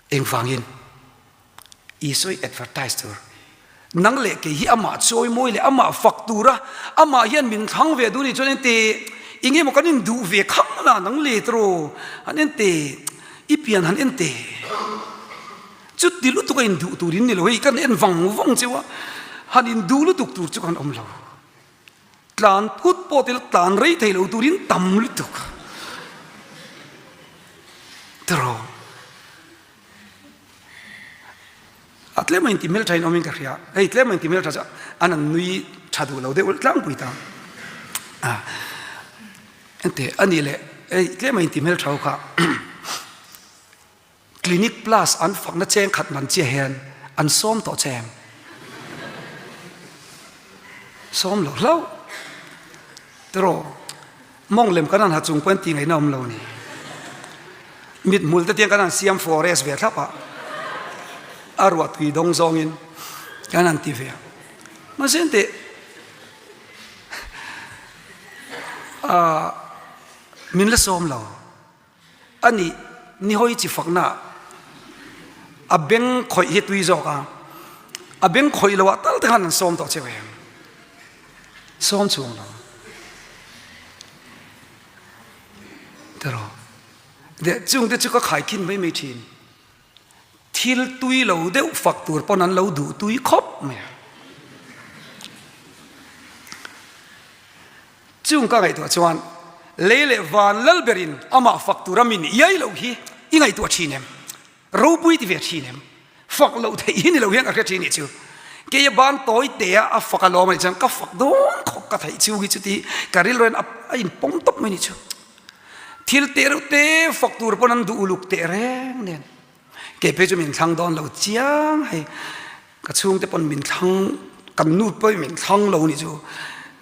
Engvangin? Isua i advertise tur. Nang leh kei hi amah chawimawi leh amah fak tura amah hian min thlang ve duh nih chuan ente eng emaw kan induh ve khang la nang le tiraw han ente i pian han ente chuti lutuk a induh tur in ni lo hei kan en vang vang cheu a han induh lutuk tur chu kan awm lo. Tlan phut pawh tila tlan rei thei lo turin tam lutuk tiraw. A tlem a inti hmeltha in awmin ka hria. Hei tlem a inti hmeltha chu an an nui tha duh lo deuh tlangpui ta. A ente ani leh hei tlem a inti hmeltha ho kha Clinic Plus an fakna cheng khat man chiah hian an sawm tawh che em? Sawm lo hlauh. Tiraw, mawng lem kan han ha chung pawhin tih ngaihna awm lo ni. Mithmul te tiang kan han siam forest ve thlap a. A ruah tui dawng zawngin kan han ti ve a. Mahse enteh min la sawm lo. A nih ni hawi chi fakna a beng khawih hi tui zawk a, a beng khawih lo ah tal te khan an sawm tawh cheu em? Sawm chuang lo. Tiraw? Deh chung te chu ka khaikhin mai mai thin. Thil tui lo deuh fak tur pawn an lo duh tui khawp mai a. Chung ka ngaihtuah chuan lei leh van lal berin amah fak tura min iai loh hi i ngaihtuah thin em? Ropui ti ve thin em? Fak loh theih hi ni lo hian ka hre thin nih chu. Keia ban tawi tea a fak a lawm a nih chuan ka fak dawn khawp ka theih chu hi chuti ka rilru hian a inpawm tawp mai nih chu. Thil teh reuh te fak tur pawn an duh uluk teh reng nen kei phei chu min thlang dawn lo chiang hei ka chhungte pawn min thlang kan nu pawhin min thlang lo nih chu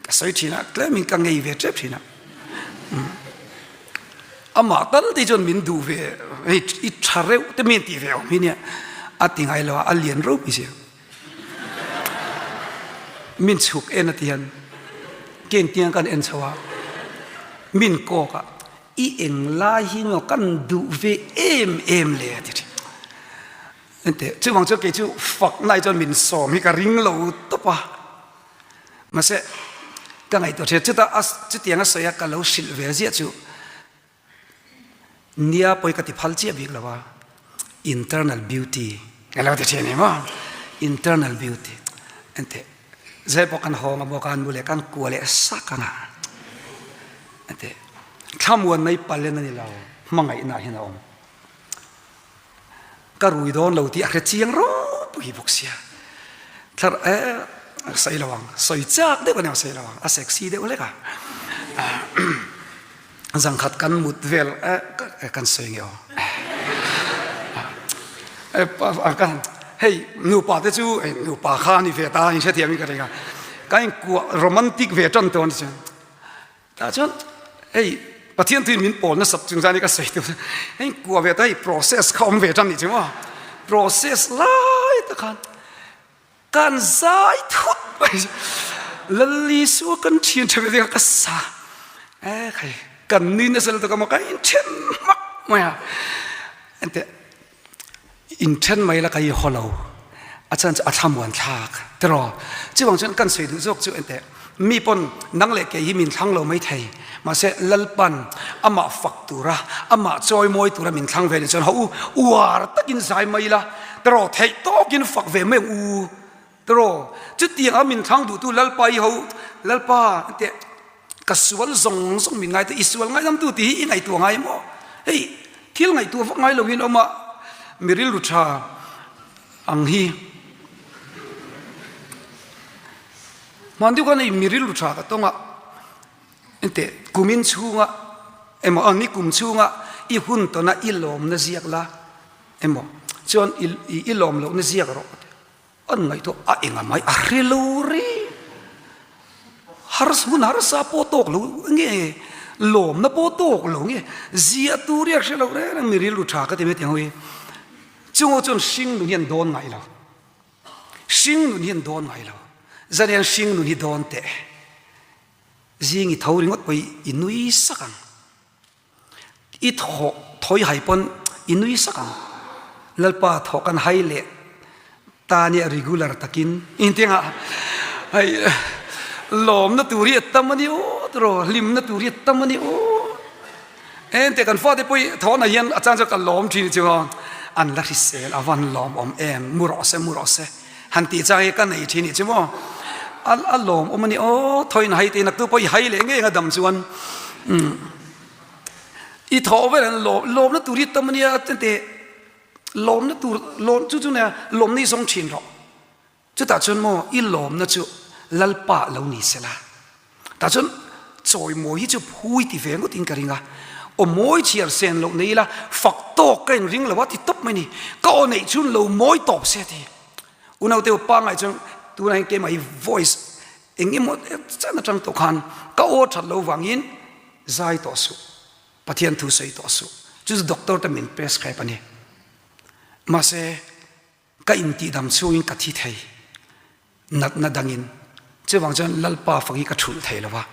ka sawi thin a tlemin ka ngei ve tep thin a amah tal te chuan min duh ve hei i tha reuh te min tih ve awm hi nia a ti ngai lo a a lian ropui sia. Min chhuk en a ti hian ken tiang kan en chho a, min kawk a, i eng lai hi maw kan duh ve em em le a ti thin. Enteh, chuvang chuan kei chu fak nai chuan min sawm hi ka ring lo tawp a, mahse ka ngaihtuah thin a, chutah a chutiang a sawi a ka lo hrilh ve ziah chu Nia pawi ka ti phal chiah bik lo a, internal beauty ka lo ti thin em aw, internal beauty enteh zai pawh kan hawng a maw kan mu leh kan kua leh sak ang a, enteh thlamuan mai palen a ni lo, hmangaihna hian a awm. Ka rui dawn lo tih a hre chiang ropui bawk sia. Thlar e sawi lo ang, sawi chak deuh a nia sawi lo ang, a sexy deuh hlek a. Zangkhat kan mut vel e kan sawi nge aw. Hei nupa te chu nupa kha a ni ve ta in hrethiam in ka ring a. Ka inkuah romantic ve tan tawh a ni chuan. Tah chuan hei Pathian tuin min pawl nasat chung zan hi ka sawi tur hei kua ve ta hei process kha awm ve tan nih chu maw process lai tak khan kan zai thut mai Lalisua kan thian tha ve ka sa e khai kan nui nasa lutuk a maw ka inthen hmak mai a enteh Inthen mai la ka i haw lo, a chhan chu a thlamuan thlak tiraw? Chuvang chuan kan sawi duh zawk chu enteh, mi pawn nang leh kei hi min thlang lo mai thei, mahse Lalpan amah fak tura, amah chawi mawi tura min thlang ve nih chuan haw u, uar takin zai mai ila tiraw, theih tawkin fak ve mai ang u tiraw? Chutiang a min thlang duhtu Lalpa i ho, Lalpa enteh, Ka sual zawng zawng min ngai teh, i sual ngaidamtu tih hi i ngaihtuah ngai maw? Hei thil ngaihtuah vak ngai loin awm a, mi rilru tha ang hi. Hman deuh khan hei mi rilru tha ka tawng a, enteh kumin chhunga emaw a ni kum chhunga i hun tawna i lawmna ziak la emaw chuan i lawm lohna ziak rawh. An ngaihtuah a enga mai a hre lo reng. Harsa hun harsa pawh tawk lo nge lawmna pawh tawk lo nge ziah tur hi a hre lo reng reng mi rilru tha ka ti mai tiang hawi. Chungaw chuan hring nun hi an dawn ngai lo. Hring nun hi an dawn ngai lo. Zanian hring nun hi dawn teh. Zing i tho ringawt pawh i nui sak ang. I thawh thawi hai pawn i nui sak ang. Lalpa thawh kan hai leh ta nia regular takin intiang ah hei lawmna tur hi a tam a ni aw tiraw hlimna tur hi a tam a ni aw. Ente kan fate pawh hi thawhna hian a chang chuan ka lawm thin chu an la hrisel a van lawmawm em mu rawh se mu rawh se. Han tih chang hi ka nei thin nih chu maw? A a lawm awm a ni aw, thawiin hai tih naktu pawh i hai leh ngei ang a dam chuan umm i thawh vel an lawm lawmna tur hi tam a nia tente lawmna tur lawm chu chu nia lawmna i zawng thin rawh chutah chuan maw i lawmna chu Lalpa lo ni sela. Tah chuan chawimawi hi chu phui ti ve ngawtin ka ring a, aw mawi chhiar sen loh nei ila fak tawk ka inring lo a ti tawp mai ni, ka aw neih chhun lo mawi tawp se ti. Unaute aw pangngai chuan tunah hian keimah hi voice eng emaw chen atang tawh khan ka aw that lo vangin zai tawh suh, Pathian thu sawi tawh suh, chu chu doctor te min prescribe a ni. Mahse. Ka intihdam chhungin ka thi thei. Natna dangin. Chuvang chuan Lalpa fak hi ka thulh thei lo va.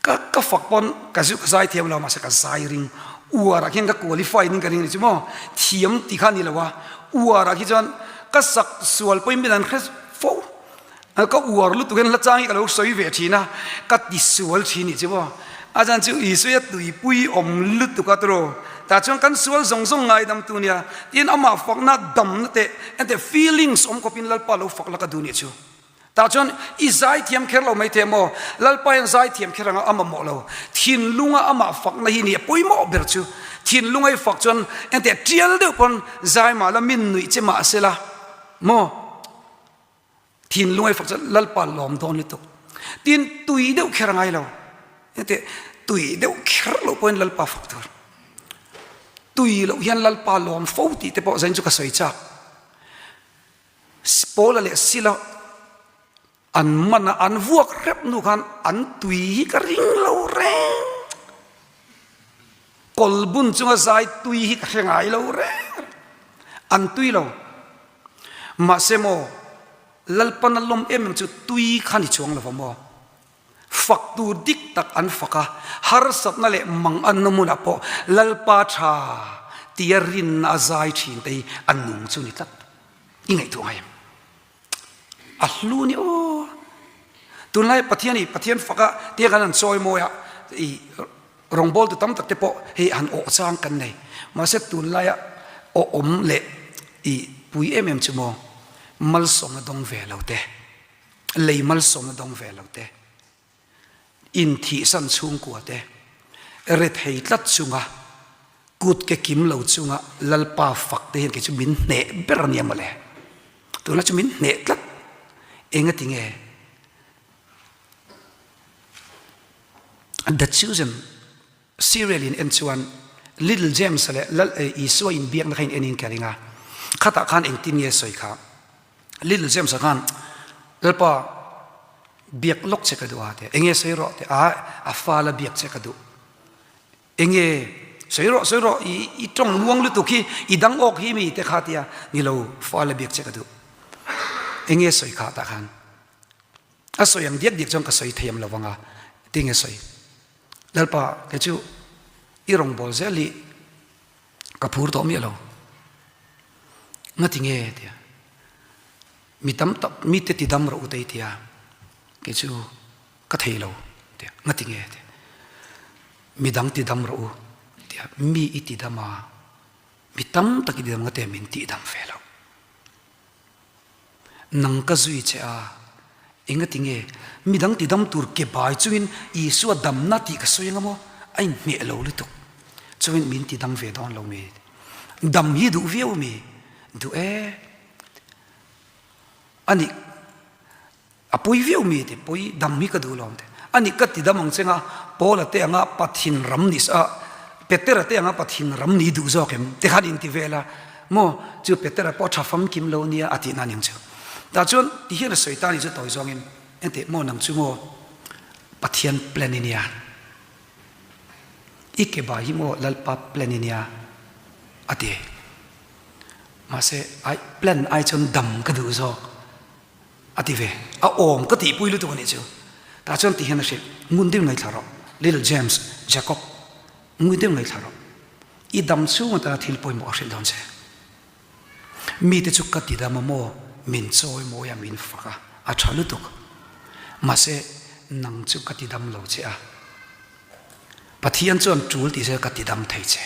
Ka ka fak pawn ka zu ka zai thiam lo mahse ka zai ring. Uarah khian ka qualify ning ka ring a ni chu maw. Thiam tih kha a ni lo a. Uarah khi chuan ka sak sual pawhin min an hre fo. Ka uar lutuk hian hla chang hi ka lo sawi ve thin a, ka ti sual thin nih chu maw. A chan chu Isuia tuipui awm lutuk a tawrh. Tah chuan kan sual zawng zawng ngaidam tu nia. Tin amah fakna damna teh enteh feelings awm khawpin Lalpa lo fak la ka duh nih chu. Tah chuan i zaithiam kher lo mai thei maw? Lalpa hian zaithiam kher anga a mamawh lo. Thinlunga amah fakna hi nia pawimawh ber chu. Thinlunga i fak chuan enteh tial deuh pawn zai mah la min nuih che mah sela maw? Thinlung ei fak chuan Lalpa lawm dawn lutuk. Tin tui deuh kher a ngai lo. Heti tui deuh kher loh pawhin Lalpa fak tur. Tui loh hian Lalpa lawm fo tih te pawh zain chu ka sawi chak. Paula leh Sila an man a, an vuak hrep hnu khan an tui hi ka ring lo reng. Kawlbun chunga zai tui hi ka hre ngai lo reng. An tui lo. Mahse maw, Lalpan a lawm em em chu tui kha ni chuang lo va maw? Fak tur dik tak an fak a, harsatna leh manganna hmunah pawh Lalpa tha tia rinna a zai thin te hi a nung chu ni tlat. I ngaihtuah ngai em? A hlu ni aw. Tunlai Pathian i Pathian faka tia kan han chawi mawi a, i Rawngbawltu tam tak te pawh hei han awh chang kan nei. Mahse tunlaia awhawm leh i pui em em chu maw malsawmna dawng ve lo te, lei malsawmna dawng ve lo te, inthihsan chhungkua te, rethei tlat chunga kut ke kim lo chunga Lalpa fak te hian kei chu min hneh ber a nia mawle. Tunlai chu min hneh tlat. Engati nge? The Chosen serial in en chuan Little James leh Lal Isua inbiakna kha in en in ka ring a, khatah khan engtin nge sawi kha? Little James-a khan Lalpa biak lawk che ka duh a ti a, enge sawi rawh ti a, a fala biak che ka duh. Enge sawi rawh sawi rawh i i tawng muang lutuk hi i dang awk hi mi te kha ti a, ni lo fala biak che ka duh. Enge sawi kha tah khan? A sawi ang diak diak chuan ka sawi thei am lo vang a, tinge sawi? Lalpa, kei chu i rawngbâwl zel hi ka phur tawh miah lo. Ngatinge tia mi tam tak mite ti dam rawh u tei tia kei chu ka thei lo tia ngatinge tia mi dang ti dam rawh u tia mi i ti dam a mi tam tak i ti dam ngate min tih dam ve lo. Nang ka zui che a, engati nge midang tidam tur ke bai chungin Isua damna tih ka sawi anga maw? A inhmeh lo lutuk. Chuan min tidam ve dawn lo mi? Dam hi duh viau mi? Duh e. A nih. A pawi viau mi ti pawi dam hi ka duh lo ang te. A nih ka ti dam ang che nga Paula te anga Pathin ram ni a Petera te anga Pathin ram ni duh zawk em te khan inti vel a maw chu Petera pawh tha famkim lo nia a tihna ning chu. Tah chuan ti hian a sawi ta ni chu tawi zawngin enteh maw nang chu maw Pathian plan i nia i ke bai hi maw Lalpa plan i nia a ti. Mahse ai plan ai chuan dam ka duh zawk. A ti ve. A awm ka tihpui lutuk a nih chu. Tah chuan ti hian a hrilh, Ngun deuh ngaithla rawh, Little James, Jacob, ngun deuh ngaithla rawh. I dam chhung atana thil pawimawh a hrilh dawn che. Mite chu ka ti dam a maw, min chawi mawi a, min fak a, a tha lutuk. Mahse, nang chu ka ti dam lo che a. Pathian chuan tul tih se ka ti dam thei che.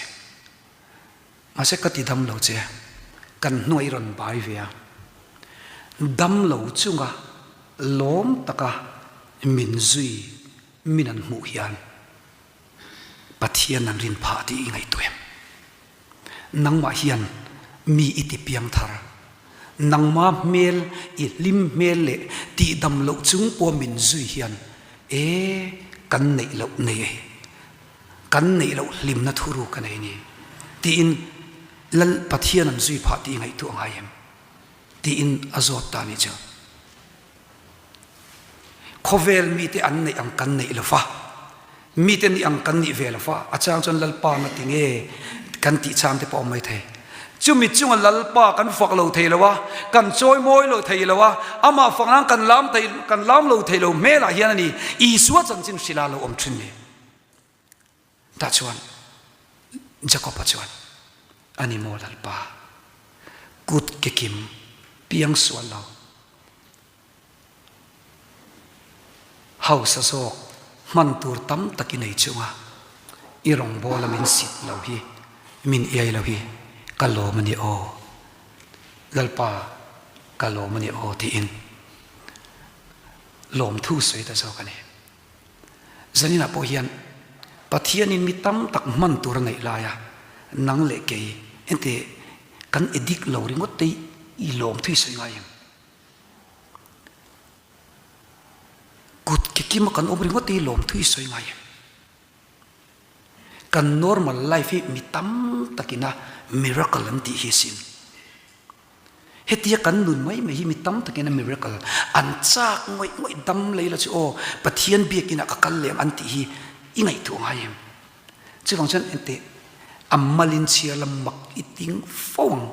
Mahse ka ti dam lo che, kan hnuai i rawn bai ve a, dam lo chunga lawm taka min zui min an hmuh hian Pathian an rin phah tih i ngaihtuah em? Nangmah hian mi i ti piang thar, nangma hmel i hlim hmel leh tihdam loh chung pawh min zui hian e kan neih loh nei e. Kan neih loh hlimna thuruk a nei ni tiin Lal Pathian an zui phah tih i ngaihtuah ngai em? tiin a zawt ta nih chu. Khawvel mite an neih ang kan neih lo va, mite nih ang kan nih ve lo va, a chang chuan Lalpa na ti nge kan tih chang te pawh a awm mai thei. Chumi chunga Lalpa kan fak lo thei lo a, kan chawi mawi lo thei lo a, amah fak nan kan lam thei, kan lam lo thei lo hmelah hian a ni Isua chanchin hrila lo awm thin ni. Tah chuan Jakob-a chuan, A ni maw Lalpa, kut ke kim piang sual lo, Hausa zawk hman tur tam tak i nei chunga i rawngbawla min sit lo hi, min iai lo hi ka lawm a ni aw, Lalpa ka lawm a ni aw tiin lawmthu sawi ta zawk a ni. Zaninah pawh hian Pathianin mi tam tak hman tur a neih laia nang leh kei engti kan edik lo ringawt te i lawmthu i sawi ngai em? Kut ke kima kan awm ringawt hi lawmthu i sawi ngai em? Kan normal life hi mi tam takina miracle an tih hi sin. Hetia kan nun mai mai hi mi tam takina miracle an chak ngawih ngawih dam lei la chu aw Pathian biakinah ka kal leh ang an tih hi i ngaihtuah ngai em? Chuvang chuan enteh a malin chhiar lam mak i ting fo ang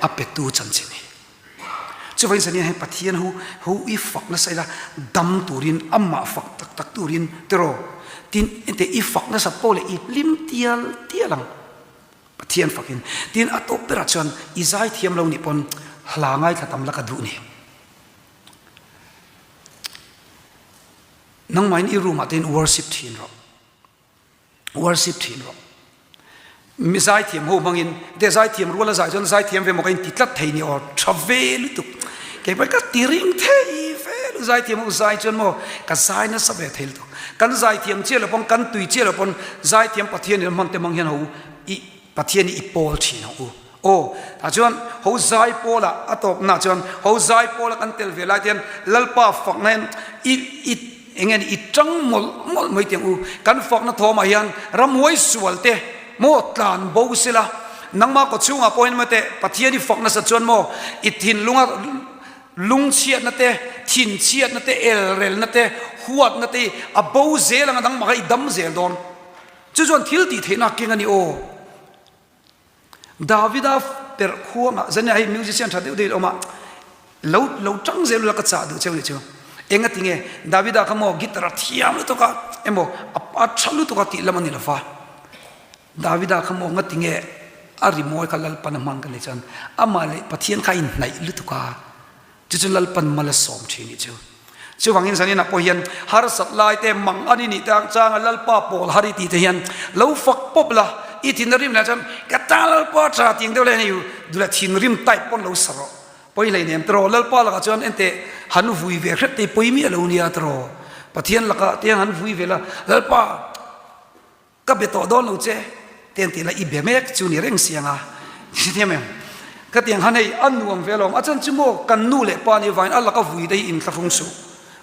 a petu chanchin hi. Chuvangin zan hian hei Pathian ho ho i fak nasa ila dam turin amah fak tak tak turin tiraw tin enteh i fak nasat pawh leh i hlim tial tial ang Pathian fakin. Tin a tawp berah chuan i zai thiam lo nih pawn hla ngaithla tam la ka duh ni. Nangmahin i room ah te in worship thin rawh. Worship thin rawh. Mi zaithiam ho hmangin te zaithiam rual a zai chuan zaithiam ve maw ka inti tlat thei ni aw tha ve lutuk. Kei pawh ka ti ring thei ve lu zaithiam ho zai chuan maw ka zai nasa ve thei lutuk. Kan zaithiam chiah lo pawn kan tui chiah lo pawn zaithiam Pathian in a hman te hmang hian ho i Pathian hi i pawl thin ang u. Aw, tah chuan ho zai pawlah a tawpna chuan ho zai pawla kan tel ve lai te hian Lalpa fakna hian i i eng nge ni i tang mawlh mawlh mai teh ang u. Kan fakna thawmah hian ramhuai sual te maw tlan bo sela nangmah kaw chhungah pawh hian maw teh Pathian i fak nasa chuan maw i thinlunga lungchhiatna te, thinchhiatna te, elrelna te, huatna te hi a bo zel ang a nangmah kha i dam zel dawn. Chu chuan thil tih theihna keng a ni aw. Davida perh khuangah zania hei musician tha deuh deuh in awm a, lo lo tang zel ula ka chah duh cheu nih chu. Enga ti nge Davida kha maw guitar a thiam lutuk a emaw a tha lutuk a tih lam a ni lova. Davida kha maw nga ti nge a rimawi kha Lalpan a hmang ka ni chuan amah leh Pathian kha a inhnaih lutuk a. Chu chu Lalpan mal a sawm thin nih chu. Chuvangin zaninah pawh hian harsat lai te, mang an i nih te ang changa Lalpa pawl har i tih te hian lo fak pawp la, i thin a rim leh chuan ka ta Lalpa tha tih ang deuh leh hei duh leh thinrim type pawn lo sa rawh. Pawi hlei nem tiraw Lalpa lakah chuan enteh han vui ve hret te hi pawi miah lo nia tiraw. Pathian lakah te hian han vui ve la, Lalpa, Ka be tawh dawn lo che, te an tih la i be mek chu ni reng siang a, hrethiam em? Ka tiang han hei a nuam ve alawm, a chan chu maw kan nu leh pa nih vangin a laka vui te hi inthlahrung suh,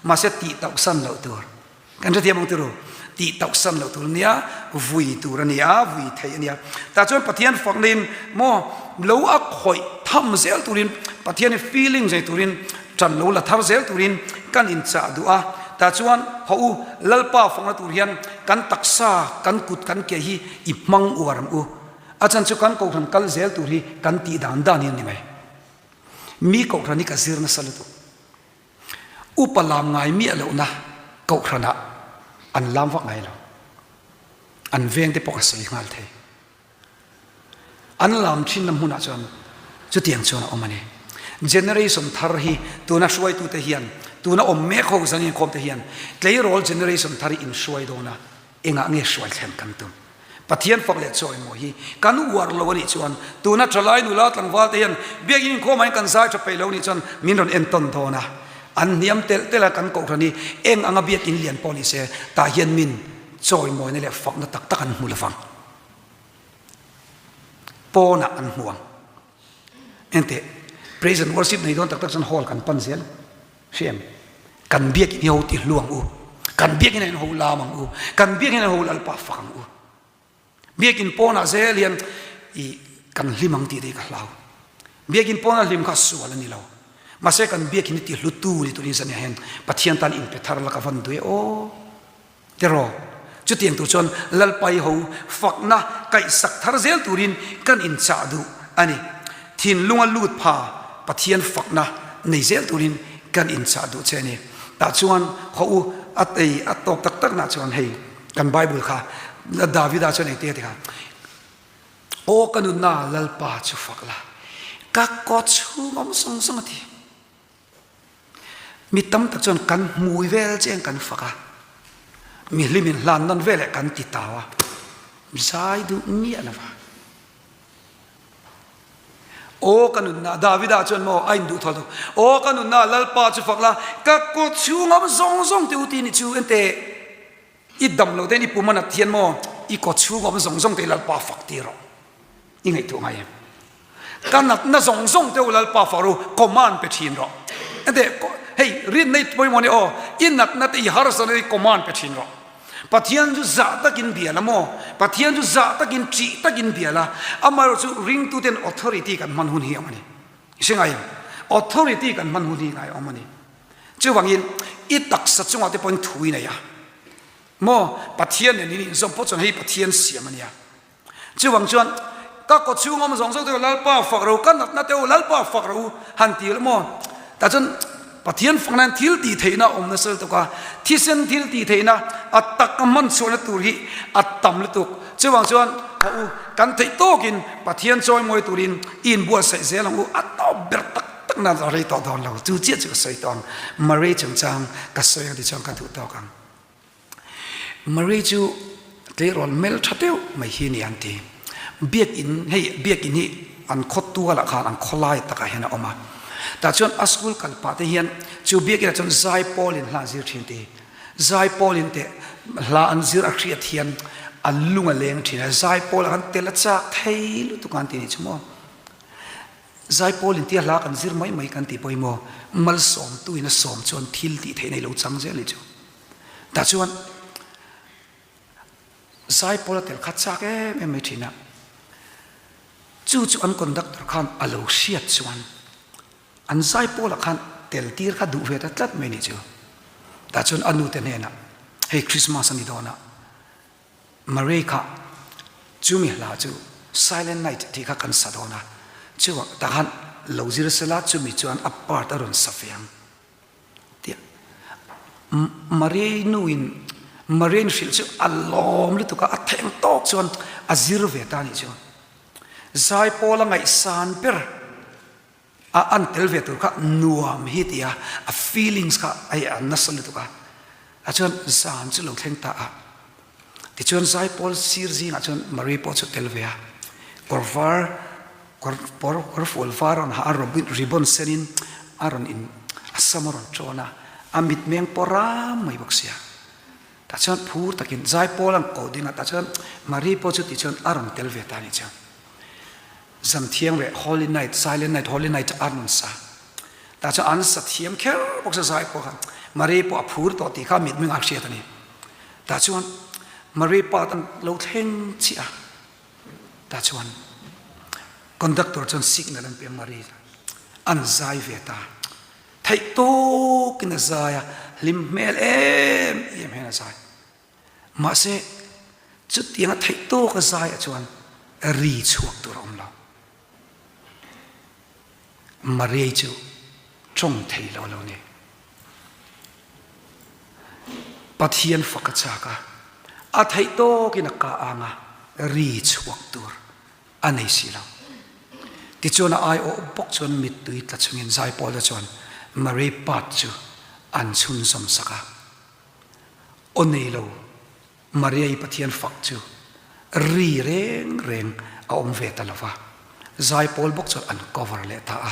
mahse tih tauh san loh tur, kan hrethiam ang turu, tih tauh san loh tur ania, vui tur a nia, vui theih a nia. Tah chuan Pathian fakna in maw lo a khawih tham zel turin, Pathian i feelings nei turin Ṭan lo la thar zel turin kan inchah duh a, tah chuan haw u, Lalpa fakna tur hian kan taksa, kan kut, kan ke hi i hmang uar ang u. A chan chu kan kohhran kal zel tur hi kan tih dan dan hi a ni mai. Mi kohhran hi ka zir nasa lutuk. Upa lam ngai miah lohna kohhranah an lam vak ngai lo. An vengte pawh ka sawi nghal thei. An lam thinna hmunah chuan chutiang chuan a awm a ni. Generation thar hi tuna hruaitute hian, tuna awm mek ho zan inkhawmte hian tleirawl generation thar hi inhruai dawn a, engah nge hruai thlen kan tum? Pathian fak leh chawimawi hi kan uar lo a nih chuan tuna thalai nula tlangval te hian biakin inkhawmah hian kan zai tha peih lo a nih chuan min rawn entawn dawn a, an hniam telh telh a kan kohhran hi eng anga biakin lian pawh ni se tah hian min chawimawina leh fakna tak tak an hmu lovang. Pawnah an hmu ang. Enteh, praise and worship nei dawn tak tak chuan hall kan pan zel. Hria em? Kan biakin hi ho ti hlu ang u. Kan biakin hian ho lam ang u. Kan biakin hian ho Lalpa fak ang u. Biakin pawnah zel hian i kan hlim ang tih te hi ka hlau. Biakin pawna hlim kha sual a ni lo. Mahse kan biakin hi ti hlutu ni turin zaniah hian Pathian tan inpe thar la ka van duh e aw. Tiraw, chutiang tur chuan Lalpai ho fakna kaihsak thar zel turin kan inchah duh a ni. Thinlunga lut pha Pathian fakna nei zel turin kan inchah duh che a ni. Tah chuan haw u a ei a tawp tak tak nah chuan hei kan Bible kha Davida chuan engte a ti kha, Aw ka nunna Lalpa chu fak la, ka kaw chhung awm zawng zawng a ti. Mi tam tak chuan kan hmui vel chiang kan fak a, mi hlimin hlan nawn veleh kan ti tau a, zai duh miah lo va. Aw ka nunna, Davida chuan maw a induh thaw lo, Aw ka nunna, Lalpa chu fak la, ka kut chhung awm zawng zawng te u ti ni chu ente i dam lo ten i pum a nat hian maw i kaw chhung awm zawng zawng te Lalpa fak ti rawh. I ngaihtuah ngai em? Ka natna zawng zawng te u Lalpa fak ru, command pe thin rawh. Ente hei rinna i pawimawh ni aw, i natna te i harsatna te i command pe thin rawh. Pathian chu zah takin bia la maw? Pathian chu zah takin ṭih takin bia la. Amaherawh chu ringtuten authority kan hman hun hi awm a ni. I hre ngai em? Authority kan hman hun hi ngai awm a ni. Chuvangin i taksa chungah te pawhin thu i nei a. Maw? Pathian nen in inzawm pawh chuan hei Pathian siam a nia. Chuvang chuan, Ka kaw chhung awm zawng zawng te u Lalpa fak ro, ka natna te u Lalpa fak ro u han ti la maw? Tah chuan Pathian fakna hian thil tih theihna a awm nasa lutuk a, thisen thil tih theihna a tak a hman chhuahna tur hi a tam lutuk. Chuvang chuan haw u, kan theih tawkin Pathian chawimawi turin i inbuatsaih zel ang u, a tawp ber tak tak nan a rei tawh dawn lo. Chu chiah chu ka sawi tawh ang, Maria chungchang ka sawi ang tichuan ka duh tawk ang. Marie chu tleirawl hmel tha deuh mai hi a ni an ti. Biakinn hei biakinn hi an khaw tualah khan an khawlai takah hian a awm a. Tah chuan a school kal pah te hian chu biakinah chuan zaipawlin hla an zir thin ti. Zaipawlin teh hla an zir a hriat hian a lung a leng thin a, zaipawlah khan tel a chak thei lutuk a an ti nih chu maw. Zaipawlin tia hla kan zir mai mai kan tih pawimawh malsawmtuin a sawm chuan thil tih theih nei lo chang zel nih chu. Tah chuan zaipawl a tel kha chak em em mai thin a, chu chu an conductor khan a lo hriat chuan an zaipawlah khan tel tir kha duh ve ta tlat mai nih chu. Tah chuan a nute hnenah hei Christmas a ni dawn a, Marie kha chumi hla chu Silent Night tih kha kan sa dawn a, chuvang tah khan lo zir sela chumi chuan a part a rawn sa ve ang. Tia Maria nuin Maria hrilh chu a lawm lutuk a, a theng tawk chuan a zir ve ta nih chu. Zaipawl a ngaihsan ber a an tel ve tur kha nuam hi tia a feelings kha hei a nasa lutuk a. A chuan zan chu lo thleng ta a. Tichuan zaipawl sir zingah chuan Maria pawh chu tel ve a. Kawr var Kawr pawr kawr fual var a rawn ha a, ribbon senin a rawn in a sam a rawn ṭawn a, a mitmeng pawh ram mai bawk sia. Tah chuan phur takin zaipawl an ko ding a, tah chuan Marie pawh chu tichuan a rawn tel ve ta a nih chuan. Zan thiang leh Holy Night, Silent Night, Holy Night a rawn sa. Tah chuan an sa thiam kher bawk sia zaipawl khan. Marie pawh a phur tawh tih kha mitmeng a hriat a ni. Tah chuan Marie pa tan lo thleng chiah a. Tah chuan conductor chuan signal an pe a, Marie an zai ve ta. Theih tawkin a zai a, hlim hmel em em hian a zai. Mahse chutianga theih tawka zaiah chuan ri chhuak tur a awm lo. Marie chu tawng thei lo lo ni. Pathian fak a chak a, a theih tawkin a ka ang a, ri chhuak tur a nei si lo. Tichuan a aiawh bawk chuan mittui tla chungin Zaipawla chuan Marie part chu an chhunzawm sak a. Aw nei lo, Maria-i Pathian fak chu ri reng reng a awm ve ta lo va, Zaipawl bawk chuan an cover leh ta a.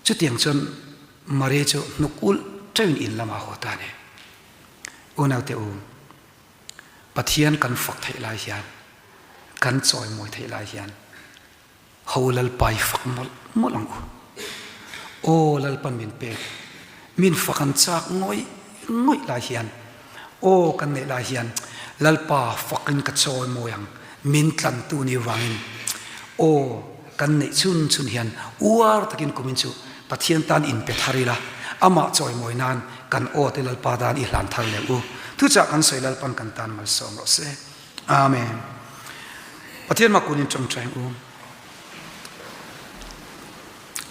Chutiang chuan Maria chu hnuk ulh teuhin in lamah a haw ta a ni. Unaute u, Pathian kan fak theih lai hian, kan chawimawi theih lai hian, Ho Lalpa i fak mawlh mawlh ang u. Aw Lalpan min pek, min fak an chak ngawih ngawih lai hian, aw kan neih lai hian Lalpa fakin ka chawimawi ang, min tlantu ni vangin aw kan neih chhun chhun hian uar takin kumin chu Pathian tan inpe thar ila, amah chawimawi nan kan aw te Lalpa dan i hlan thar leh u. Thuchah kan sawi Lalpan kan tan malsawm rawh se. Amen. Pathian mah kunin tawngtai ang u.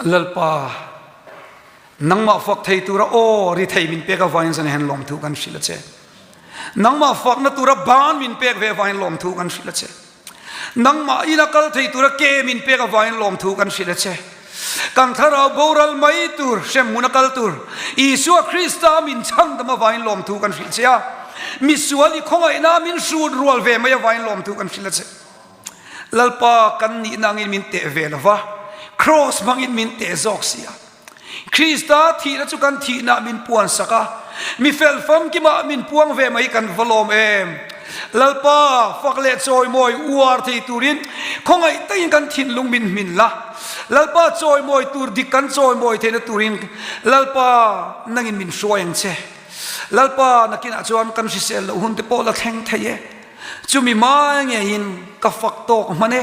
Lalpa, nangmah fak thei tura aw ri thei min pek avangin zan hian lawmthu kan hrilh a che. Nangmah fakna tura ban min pek ve avangin lawmthu kan hrilh a che. Nangmah ina kal thei tura ke min pek avangin lawmthu kan hrilh a che. Kan thlarau boral mai tur, hremhmun a kal tur, Isua Krista min chhandam avangin lawmthu kan hrilh che a. Misual i khawngaihna min hrut rual ve mai avangin lawmthu kan hrilh a che. Lalpa kan nihna angin min teh ve lo va, Kraws hmangin min teh zawk si a. Krista thihna chu kan thihna min puan sak a, mi fel famkimah min puang ve mai kan va lawm em. Lalpa fak leh chawimawi uar thei turin khawngaih takin kan thinlung min hmin la. Lalpa chawimawi tur dik kan chawimawi theihna turin Lalpa nangin min hruai ang che. Lalpa nakinah chuan kan hrisel loh hun te pawh la thleng thei e. Chumi hma ngeiin ka fak tawk hman e,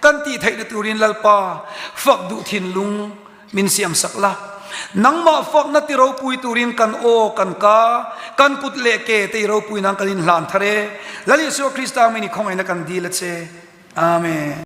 kan tih theihna turin Lalpa fak duh thinlung min siam sak la. Nangmah fakna ti ropui turin kan aw, kan ka, kan kut leh ke te i ropui nan kan inhlan thar e. Lal Isua Krista min i khawngaihna kan dil a che. Amen.